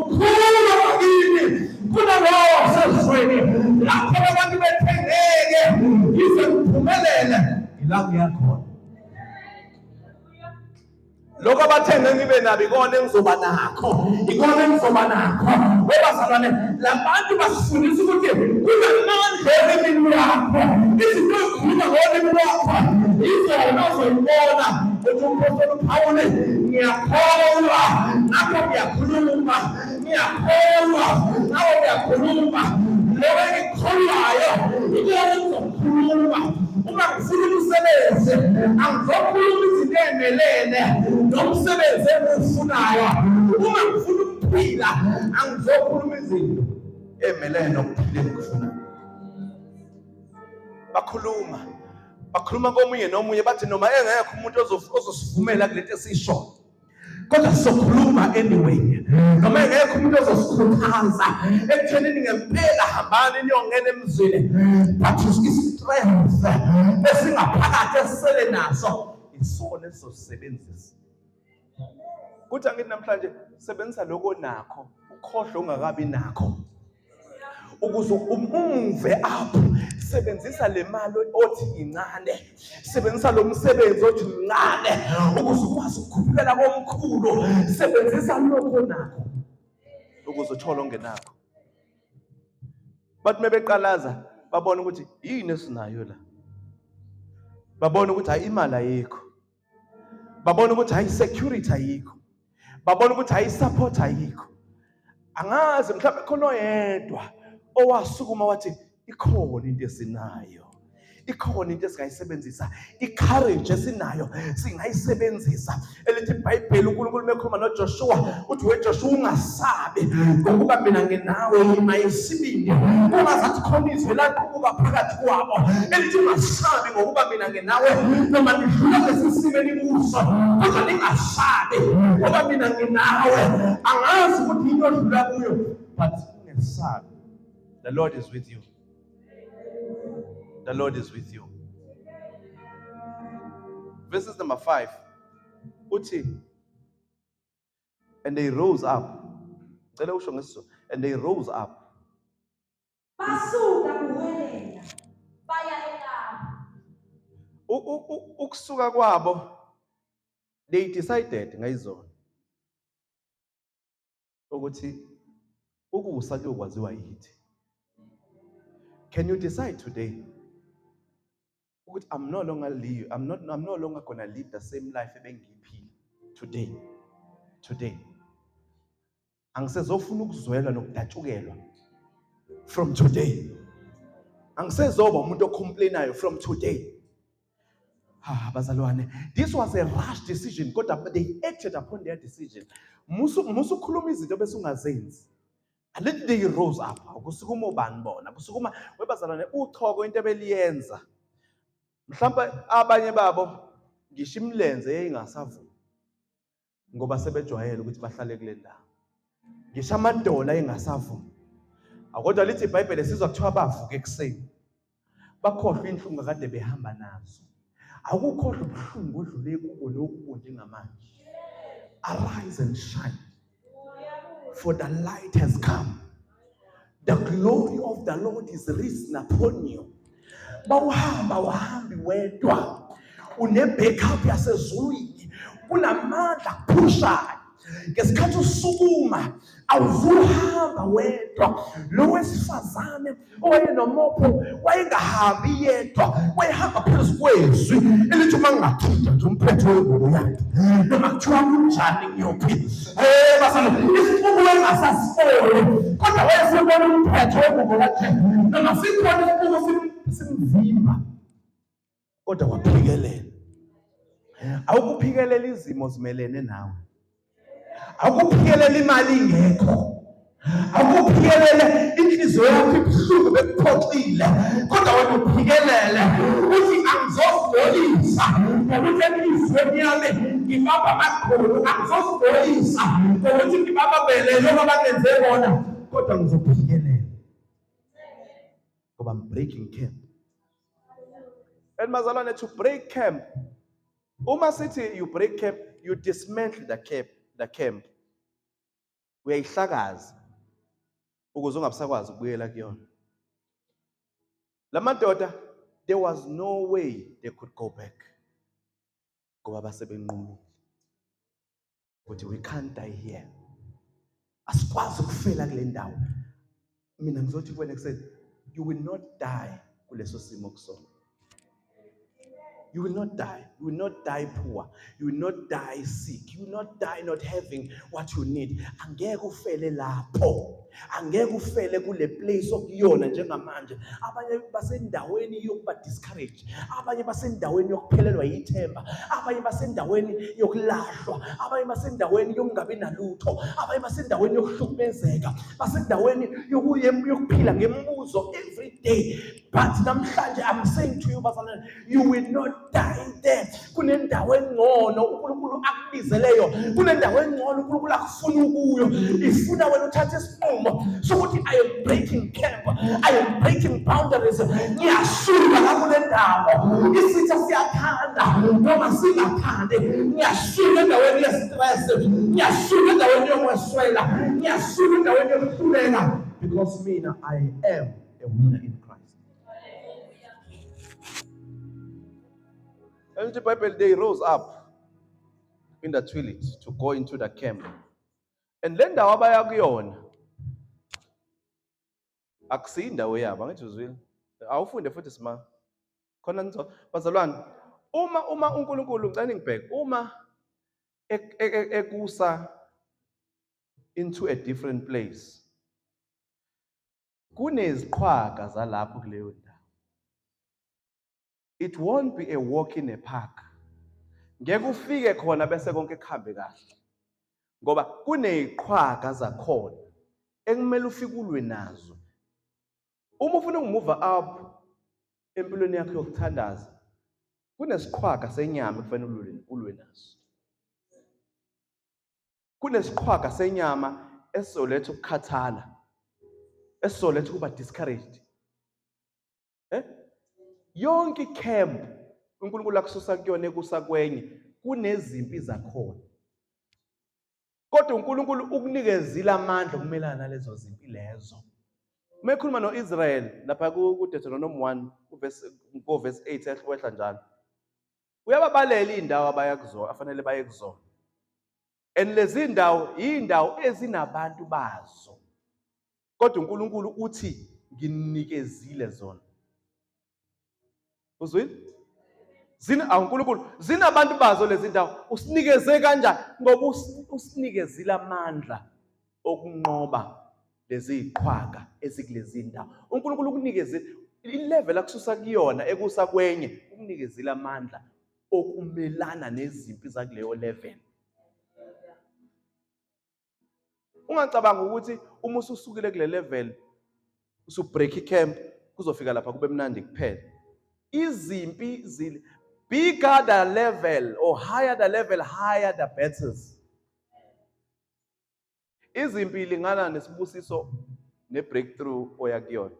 A: Ukhulu wakini kunalowo osezweni. Lapho abantu bethengeke ngize ngiphumelele, ila ngiyakhona. Lokho abathenge ngibe nabo ikona engizoba nakho, ikona engizoba nakho. Webazalwane, labantu basifundisa ukuthi kunamandla olimini lwakho, izinto ezikhuluma ngolimi lwakho izona ozoyibona. Uthi umpostoli uPawuli, ngiyakholwa ngakho ngiyakhuluma, ngiyakholwa ngakho ngiyakhuluma. Lokho engikukholwayo ikona engizokukhuluma. Uma ngifuna umsebenzi, angizokhuluma izinto ey'melene nomsebenzi engiwufunayo. Uma ngifuna ukuphila, angizokhuluma izinto ey'melene nokuphila engikufunayo. Bakhuluma komunye nomunye, bathi noma engekho umuntu ozosivumela kulento esiyishoyo, kodwa sizokhuluma anyway. Noma engekho umuntu ozosikhuthaza ekuthenini ngempela hambani niyongena emzini, but i-strength esingaphakathi esisele naso isona esizosebenzisa. Kuthi angithi namhlanje sebenzisa lokho nakho, ukhohlwe ungakabi nakho, ukuze umuve up. Sebenzisa le mali othi incane, sebenzisa lo msebenzi othi mncane, ukuze ukwazi ukukhuphukela komkhulu. Sebenzisa lokho nakho ukuze uthole ongenakho. Bathi mebeqalaza babona ukuthi yini esinayo la, babona ukuthi hayi imali ayikho, babona ukuthi hayi security ayikho, babona ukuthi hayi support ayikho. Angazi mhlawumbe khona oyedwa owasukuma wathi ikhona into esinayo. Ikhona into esingayisebenzisa, i-courage esinayo singayisebenzisa. Elithi iBhayibheli, uNkulunkulu mekhuluma noJoshua uthi, "WeJoshua, ungasabi, ngokuba mina nginawe, yima isibindi." Ungazathi khona izwi laqubuka phakathi kwabo elithi, "Ungasabi, ngokuba mina nginawe. Noma nidlula lesi simo enikuso, kodwa ningasabi, ngoba mina nginawe." Angazi ukuthi into odlula kuyo, but ungesabi. The Lord is with you. The Lord is with you. Verses number 5 uthi, "And they rose up." Cela usho ngesiZulu, "And they rose up."
B: Basuka kuwelela baya eKapa.
A: Ukusuka kwabo, they decided ngayizona ukuthi ukusa kuyokwaziwa yithi. Can you decide today ukuthi I'm no longer gonna live the same life ebengiyiphila today? Today angisezofuna ukuzwelwa nokudatshukelwa. From today angisezoba umuntu ocomplainayo. From today. Ah, bazalwane, this was a rash decision, kodwa they acted upon their decision. Musu musu khuluma izinto bese ungazenzi. And then they rose up. Kusukuma ubani bona? Kusukuma webazalwane uchoko into ebeliyenza. Mhlawumbe abanye babo ngisho imilenze yayingasavumi, ngoba sebejwayele ukuthi bahlale kule ndawo. Ngisho amadola engasavumi. Akodwa lithi iBhayibheli, sizwa kuthiwa bavuka ekuseni. Bakhohlwa inhlungu kade behamba nazo. Akukhohlwa ubuhlungu odlule kubo nokubo njengamanje. Arise and shine, for the light has come. The glory of the Lord is risen upon you. Bawuhamba wahambi wedwa. Une-backup yasezulwini. Kunamandla akuphushayo. Ngesikhathi usukuma, awuzuhamba wedwa. Lo wesifazane owayenomopho wayengahambi yedwa, wayehamba phezu kwezwi elithi, "Uma ngingathinta nje umphetho wengubo yakhe, noma kuthiwa kunjani ngiyophila." Bazalwane, isixuku wayengasasiboni, kodwa wayesebona umphetho wengubo yakhe. Noma sikhona isixuku simvimba, kodwa waphikelela. Awukuphikelela izimo zimelene nawe. Awukuphikelela imali ingekho. Awukuphikelele inhliziyo yakho ibuhlungu, bekuphoxile, kodwa wena uphikelele uthi, "Angizozigolisa ngokuthi enhliziyweni yami ngibamba amaqhulu. Angizozigolisa ngokuthi ngibabambele noma bangenze bona, kodwa ngizophikelela ngoba I'm breaking camp." And bazalwane, to break camp, uma sithi you break camp, you dismantle the camp, uyayihlakaza ukuze ungabusakwazi ukubuyela kuyona. La madoda, there was no way they could go back, ngoba basebenqumile ukuthi, "We can't die here. Asikwazi ukufela kule ndawo." Mina ngizothi kuwena ekuseni, you will not die kuleso simo kusona. You will not die. You will not die poor. You will not die sick. You will not die not having what you need. Angeke ufele lapho. Angeke ufele kule place okuyona njengamanje. Abanye basendaweni yokuba discouraged. Abanye basendaweni yokuphelelwa yithemba. Abanye basendaweni yokulahlwa. Abanye basendaweni yokungabi nalutho. Abanye basendaweni yokuhlukumezeka. Basendaweni yokuphila ngemibuzo every day. But namhlanje I'm saying to you, bazalwane, you will not die there. Kunendawo engcono uNkulunkulu akubizeleyo. Kunendawo engcono uNkulunkulu akufuna ukuyo. Ifuna wena uthathe isinqumo sokuthi, "I am breaking camp. I am breaking boundaries. Ngiyasuka la kule ndawo." Isitha siyathanda noma singathandi. Ngiyasuka endaweni ye-stress. Ngiyasuka endaweni yokweswela. Ngiyasuka endaweni yokuhluleka. Because mina, I am a winner in Christ. And the Bible, they rose up in the twilight to go into the camp. And le ndawo abaya kuyona akusiyo indawo yabo, angithi uzwile? Awufunde futhi sima. Khona nizo bazalwane, uma uNkulunkulu, ngicela ngibheke, uma ekusa into a different place, kuneziqhwaga zalapho kuleyo ndawo. It won't be a walk in a park. Ngeke ufike khona bese konke kuhambe kahle. Ngoba kuneziqhwaga zakhona ekumele ufike ulwe nazo. Uma ufuna ukumove up empilweni yakho yokuthandaza, kunesiqhwaga senyama ekufanele ulwe naso. Kunesiqhwaga senyama esizoletha ukukhathala, esizoletha ukuba discouraged. Yonke icamp uNkulunkulu akususa kuyona ekusa kwenye kunezimpi zakhona. Kodwa uNkulunkulu ukunikezile amandla okumelana nalezo zimpi lezo. Uma ekhuluma no-Israel lapha ku-Deuteronomy 1 verse 8 wehla njalo, uyababalela iy'ndawo abaya kuzona, afanele baye kuzona. And lezi ndawo iy'ndawo ezinabantu bazo. Kodwa uNkulunkulu uthi nginikezile zona. Uzwile? uNkulunkulu zinabantu bazo lezi ndawo. Usinikeze kanjani? Ngoba usinikezile amandla okunqoba lezi ziqhwaga ezikulezi ndawo. uNkulunkulu ukunikezile ilevel akususa kuyona ekusa kwenye, ukunikezile amandla okumelana nezimpi zakuleyo level. Ungacabanga ukuthi uma ususukile kule level usubreak icamp kuzofika lapha kube mnandi kuphela. Izimpi zili bigger the level or higher the level, higher the battles. Izimpi lingana nesibusiso ne-breakthrough oya kuyona.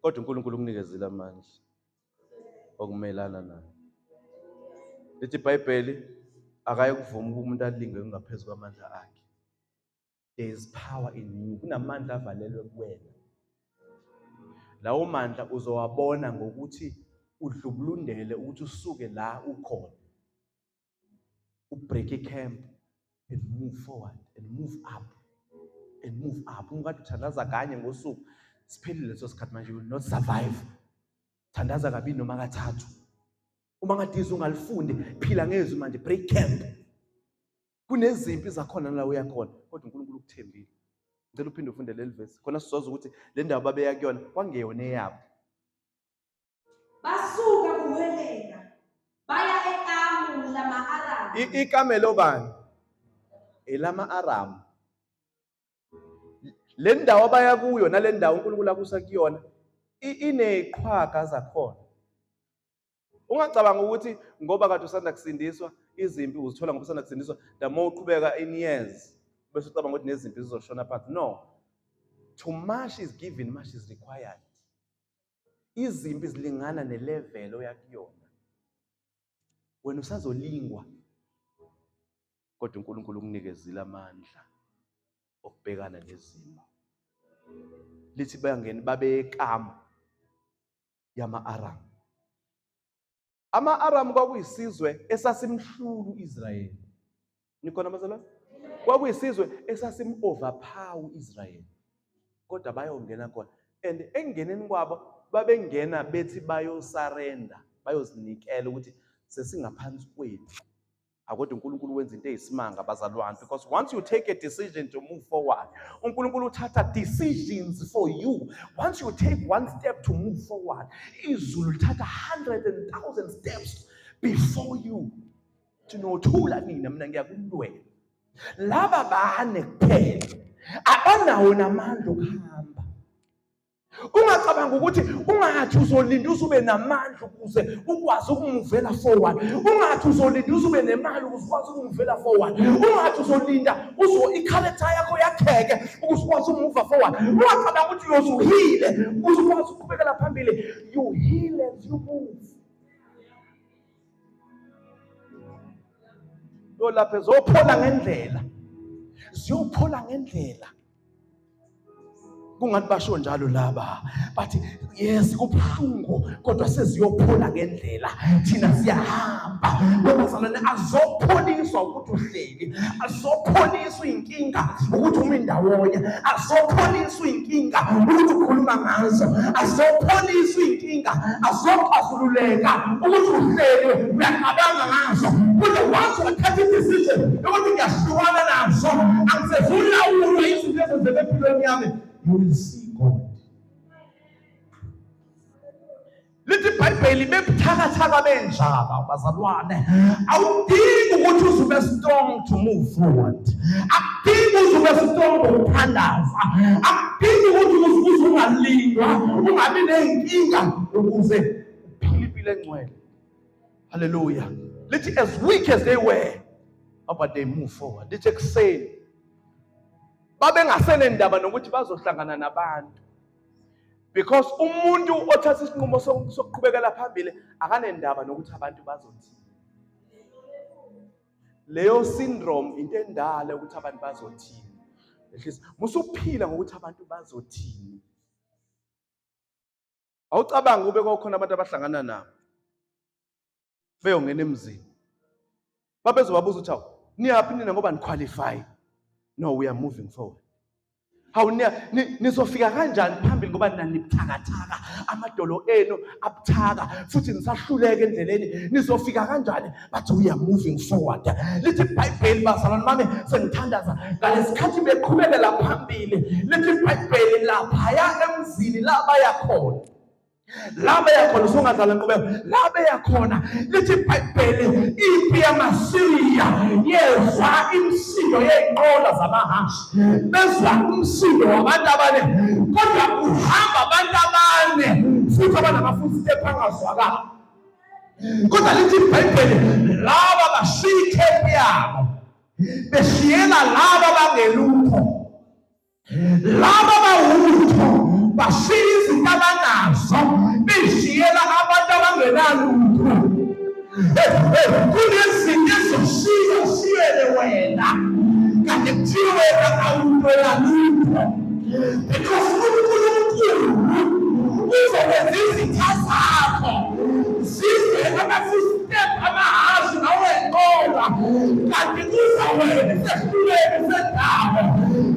A: Kodwa uNkulunkulu ukunikezile amandla okumelana nayo. Lithi iBhayibheli akaye kuvuma ukuba umuntu alingwe ngaphezu kwamandla akhe. There is power in you. Kunamandla avalelwe kuwena. Lawo mandla uzowabona ngokuthi udlubulundele ukuthi usuke la ukhona. Ubreak icamp and move forward and move up and move up. Ungade uthandaza kanye ngosuku, siphelile leso sikhathi manje, you will not survive. Thandaza kabili noma kathathu. Uma ngathi izwi ungalifundi, phila ngezwi manje, break camp. Kunezimpi zakhona la uya khona, kodwa uNkulunkulu ukuthembile. Ngicela uphinde ufunde leli verse. Khona sizoza ukuthi le ndawo babeya kuyona kwangeyona eyabo.
B: Basuka kuHelena baya ekamu lama-Aramu.
A: Ikamelo bani? Elama-Aramu. Le ndawo abaya kuyo nale ndawo uNkulunkulu akusa kuyona ineziqhwaga zakhona. Ungacabanga ukuthi ngoba kade usanda kusindiswa izimpi uzithola ngoba usanda kusindiswa, the more uqhubeka in years bese ucabanga ukuthi nezimpi zizoshona phansi. No, too much is given, much is required. Izimpi zilingana nelevel oya kuyona. Wena usazolingwa, kodwa uNkulunkulu ukunikezile amandla okubhekana nezimo. Lithi bayangena babekamu yama-Aramu. Ama-Aramu kwakuyisizwe esasimhlulu uIsrayeli. Nikhona bazalwane? Kwakuyisizwe esasim-overpower uIsrayeli. Kodwa bayongena khona. And engeneni kwabo babengena bethi bayosurrender, bayozinikela ukuthi sesingaphansi kwenu. Kodwa uNkulunkulu wenza into eyisimanga bazalwane, because once you take a decision to move forward, uNkulunkulu uthatha decisions for you. Once you take one step to move forward, izulu lithatha 100 and 1,000 steps before you. Thinothula nina, mina ngiyakulwela. Laba bane kuphela abanawo namandla okuhamba. Ungacabanga ukuthi ungathi uzolinda uzube namandla ukuze ukwazi ukumuvela forward. Ungathi uzolinda uzube nemali ukuze ukwazi ukumuvela forward. Ungathi uzolinda uzo icharacter yakho yakheke ukuze ukwazi ukumuva forward. Ungacabanga ukuthi uyozuhile ukuze ukwazi ukuqhubekela phambili. You heal as you move. Yolapha zophola ngendlela. Ziyophola ngendlela. Kungathi basho njalo laba, bathi yes kubuhlungu kodwa seziyophola ngendlela, thina siyahamba. Bazalwane, azopholiswa ukuthi uhleli, azopholiswa inkinga ukuthi umi ndawonye, azopholiswa inkinga ukuthi ukhuluma ngazo, azopholiswa inkinga, azoxazululeka ukuthi uhleli uyacabanga ngazo. Kodwa once wathatha i-decision yokuthi ngiyahlukana nazo, angisezulawulwa izinto ezenzeka empilweni yami, you will see God.
C: iBhayibheli bebuthakathaka benjaba bazalwane, awudingi ukuthi uzube strong to move forward. Akudingi uzube strong ngokuthandaza. Akudingi ukuthi uze ungalindwa, ungabi nenkinga ukuze uphile impilo engcwele. Hallelujah. Lithi as weak as they were, but they move forward. Lithi ekuseni babengasenendaba nokuthi bazohlangana nabantu. Because umuntu othatha isinqumo sokuqhubekela phambili akanendaba nokuthi abantu bazothini. Leyo syndrome into endala ukuthi abantu bazothini. Ehlisa musuphila ngokuthi abantu bazothini. Awucabanga ube kwakhona abantu abahlangana nabo beyongena emzini. Babezobabuza ukuthi awu niyaphi nina ngoba ni-qualify. No, we are moving forward. Hawu nizofika kanjani phambili ngoba nina nibuthakathaka, amadolo enu abuthaka futhi nisahluleka endleleni, nizofika kanjani? But we are moving forward. Lithi iBhayibheli bazalwane bami, sengithandaza ngalesikhathi beqhubekela phambili, lithi iBhayibheli laphaya emzini la baya khona. La beya khona usungadlala nqubeko, la beya khona lithi iBhayibheli impi yamaSiriya yezwa imisindo yey'nqola zamahhashi, bezwa umsindo wabantu abane, kodwa kuhamba abantu abane futhi abanama-footstep angazwakali. Kodwa lithi iBhayibheli laba bashiya ikhempu yabo beshiyela laba bangelutho, laba bawutho bashiya izinto abanazo beshiyela abantu abangenalutho. Kunezinto ezoshiya ushiyele wena kanti kuthiwe wena awutwela lutho, because uNkulunkulu uzokwenza izitha zakho zizwe ama-footstep amahhashi nawenqola, kanti kuza wena isehluleki sendawo,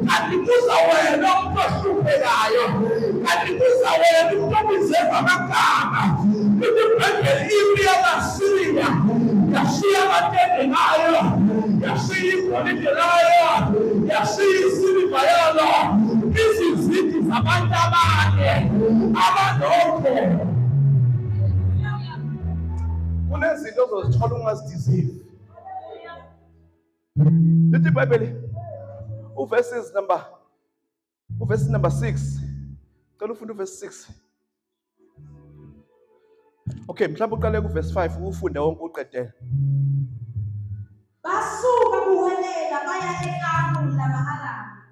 C: kanti kuza wena umuntu ohluphekayo, kanti kuza wena umuntu obizwe ngamagama. Lithi iBhayibheli impi yamaSiriya yashiya amatende ngayo, yashiya igolide layo, yashiya isiliva yalo, izizidi zabantu abane abanokho.
A: Kunezinto ozozithola ungazideserve. Lithi iBhayibheli uverses number 6. Cela ufunde uverse 6. Okay, mhlawumbe uqale kuverse 5 ufunde wonke uqedele.
B: Basuka kuwelela baya ekamu lama-Aramu.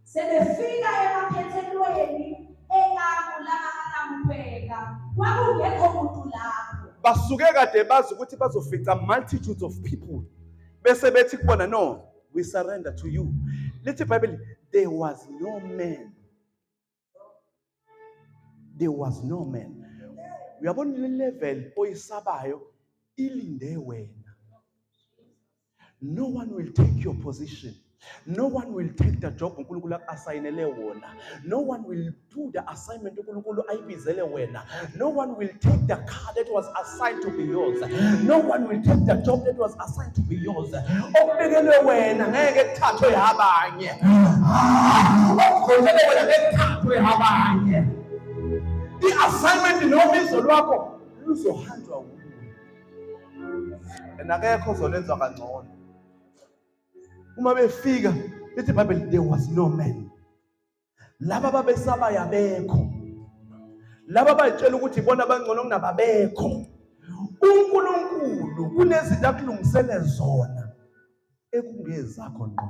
B: Sebefika emaphethelweni ekamu lama-Aramu, bheka kwakungekho muntu lapho.
A: Basuke kade bazi ukuthi bazofica multitudes of people. Bese bethi kubona, no, we surrender to you. Lithi iBhayibheli there was no man. There was no man. Uyabona le level oyisabayo ilinde wena. No one will take your position. No one will take the job uNkulunkulu asayinele wona. No one will do the assignment uNkulunkulu ayibizele wena. No one will take the car that was assigned to be yours. No one will take the job that was assigned to be yours. Okubekelwe wena ngeke kuthathwe abanye. Okukhonjelwe wena ngeke kuthathwe abanye. I-assignment nobizo lwakho luzohanjwa wuwe. And akekho ozolenza kangcono. Uma befika lithi iBhayibheli there was no man. Laba babesaba yabekho. Laba bayitshela ukuthi ibona abangcono kunababekho. uNkulunkulu kunezinto akulungisele zona ekungezakho ngqo.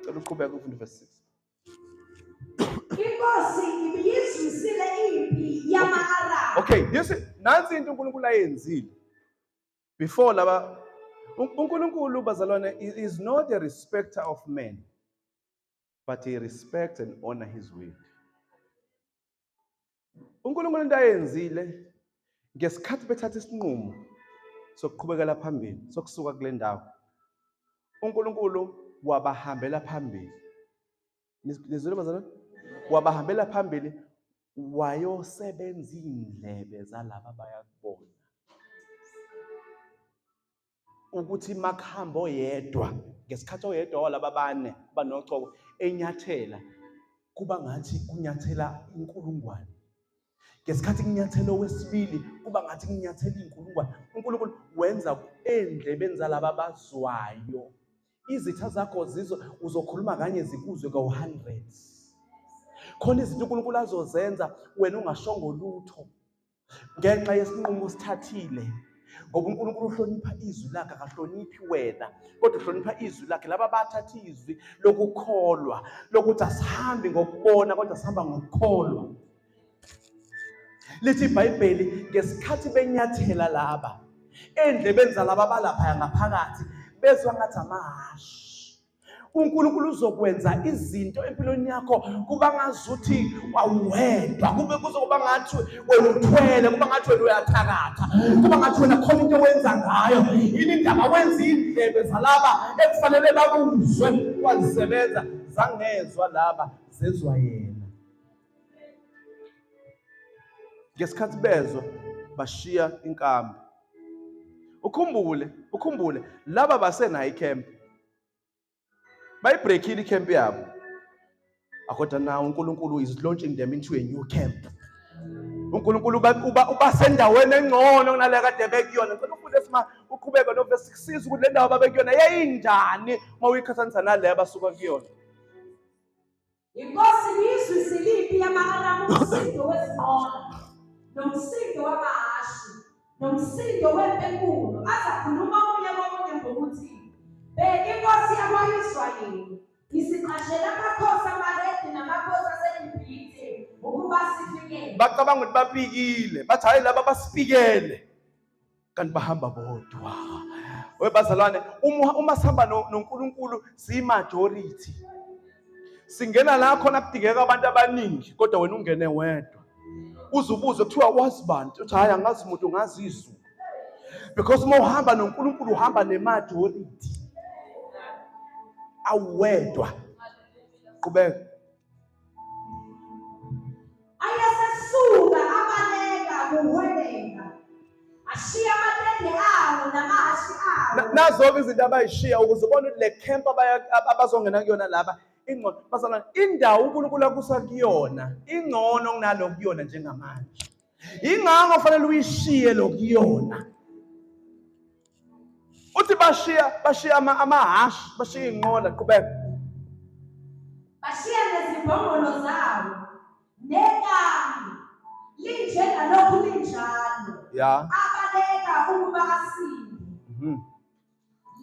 A: Cela uqhubeke ufunde verse 6.
B: Inkosi ibiyizwisile impi yama-Aramu.
A: Okay, this nansi into uNkulunkulu ayenzile. Before laba uNkulunkulu bazalwane is not a respecter of men, but he respects and honor his word. uNkulunkulu into ayenzile ngesikhathi bethatha isinqumo sokuqhubekela phambili, sokusuka kule ndawo, uNkulunkulu wabahambela phambili. Nizwile bazalwane? Wabahambela phambili wayosebenza indlebe zalaba bayakubona. Ukuthi makuhamba oyedwa ngesikhathi oyedwa walaba bane banochoko enyathela, kuba ngathi kunyathela inkulungwane.
C: Ngesikhathi kunyathela owesibili kuba ngathi kunyathela iy'nkulungwane. UNkulunkulu wenza endlebeni zalaba abazwayo. Izitha zakho zizo uzokhuluma kanye zikuzwe kawu-hundreds. Khona izinto uNkulunkulu azozenza wena ungashongo lutho ngenxa yesinqumo osithathile. Ngoba uNkulunkulu uhlonipha izwi lakhe, akahloniphi wena, kodwa uhlonipha izwi lakhe. Laba bathatha izwi lokukholwa, lokuthi asihambi ngokubona kodwa sihamba ngokukholwa. Lithi iBhayibheli ngesikhathi benyathela laba endlebeni zalaba balaphaya ngaphakathi bezwa ngathi amahhashi. uNkulunkulu uzokwenza izinto empilweni yakho kuba ngazuthi awuwedwa, kube kuzokuba ngathi wena uthwele, kuba ngathi wena uyathakatha, kuba ngathi wena khona into owenza ngayo. Yini indaba wenza indlebe zalaba ekufanele bakuzwe wazisebenza, zangezwa laba, zezwa yena. Ngesikhathi bezwa bashiya inkambi. Ukhumbule laba basenayo icamp, bayibreakile icamp yabo, kodwa now uNkulunkulu is launching them into a new camp. uNkulunkulu uba sendaweni engcono kunale kade bekuyona. Ngicela ufunde sima uqhubeke no verse 6 ukuthi le ndawo babekuyona yayinjani uma uyiqhathanisa nale abasuka kuyona.
B: Inkosi ibiyizwisile impi yama-Aramu umsindo wezinqola, nomsindo wamahhashi, nomsindo wempi enkulu. Azakhuluma omunye komunye ngokuthi, bheka inkosi yakwa-Israyeli isiqashele amakhosi amaHeti namakhosi aseGibhithe ukuba sifikele.
C: Bacabanga ukuthi bapikile, bathi hayi laba basipikele, kanti bahamba bodwa. Webazalwane, uma sihamba noNkulunkulu siyi-majority. Singena la khona kudingeka abantu abaningi, kodwa wena ungene wedwa. Uze ubuze kuthiwa wazi bani, uthi hayi angazi muntu, ngazi izulu. Because uma uhamba noNkulunkulu uhamba ne-majority, awuwedwa. Qhubeka.
B: Ayesesuka abaleka kuhwelela, ashiya amatende awo namahhashi awo.
C: Nazo-ke izinto abayishiya ukuze ubone ukuthi le camp abazongena kuyona laba ingcono. Bazalwane, indawo uNkulunkulu akusa kuyona ingcono kunalo kuyona njengamanje. Ingakho fanele uyishiye lo kuyona. Uthi bashiya amahhashi, bashiya iy'nqola. Qhubeka.
B: Bashiya nezimbongolo zawo nekambi linjengalokhu linjalo. Abaleka ukuba asinde.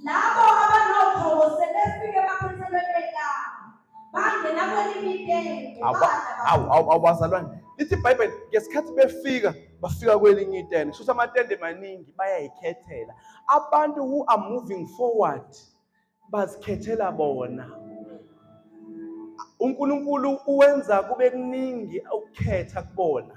B: Labo abanochoko sebefike emaphethelweni ekambi, bangena kwelinye itende, badla.
C: Awu bazalwane, lithi iBhayibheli ngesikhathi befika bafika kwelinye itende. Kusho amatende maningi, bayayikhethela. Abantu who are moving forward bazikhethela bona. uNkulunkulu uwenza kube kuningi ukukhetha kubona.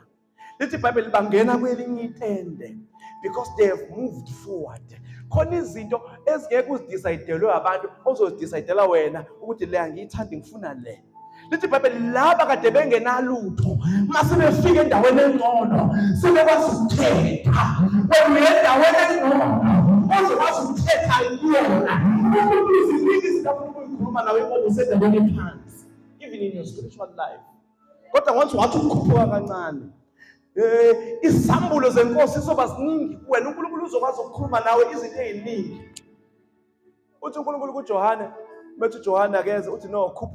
C: Lithi iBhayibheli bangena kwelinye itende because they have moved forward. Khona izinto ezingeke uzidecidelwe abantu, ozozidecide wena ukuthi le angiyithandi, ngifuna le. Lithi iBhayibheli laba kade bengenalutho, mase befika endaweni engcono sebekwazi ukukhetha. Wena uye endaweni engcono ozokwazi ukukhetha kuyona. UNkulunkulu ziningi izinto afuna ukuyikhuluma nawe ngoba usendaweni ephansi, even in your spiritual life. Kodwa once wathi ukukhuphuka kancane, isambulo zenkosi izoba ziningi kuwena. uNkulunkulu uzokwazi ukukhuluma nawe izinto ey'ningi. Uthi uNkulunkulu kuJohane, bethi uJohane akeze, uthi no, khuphuka.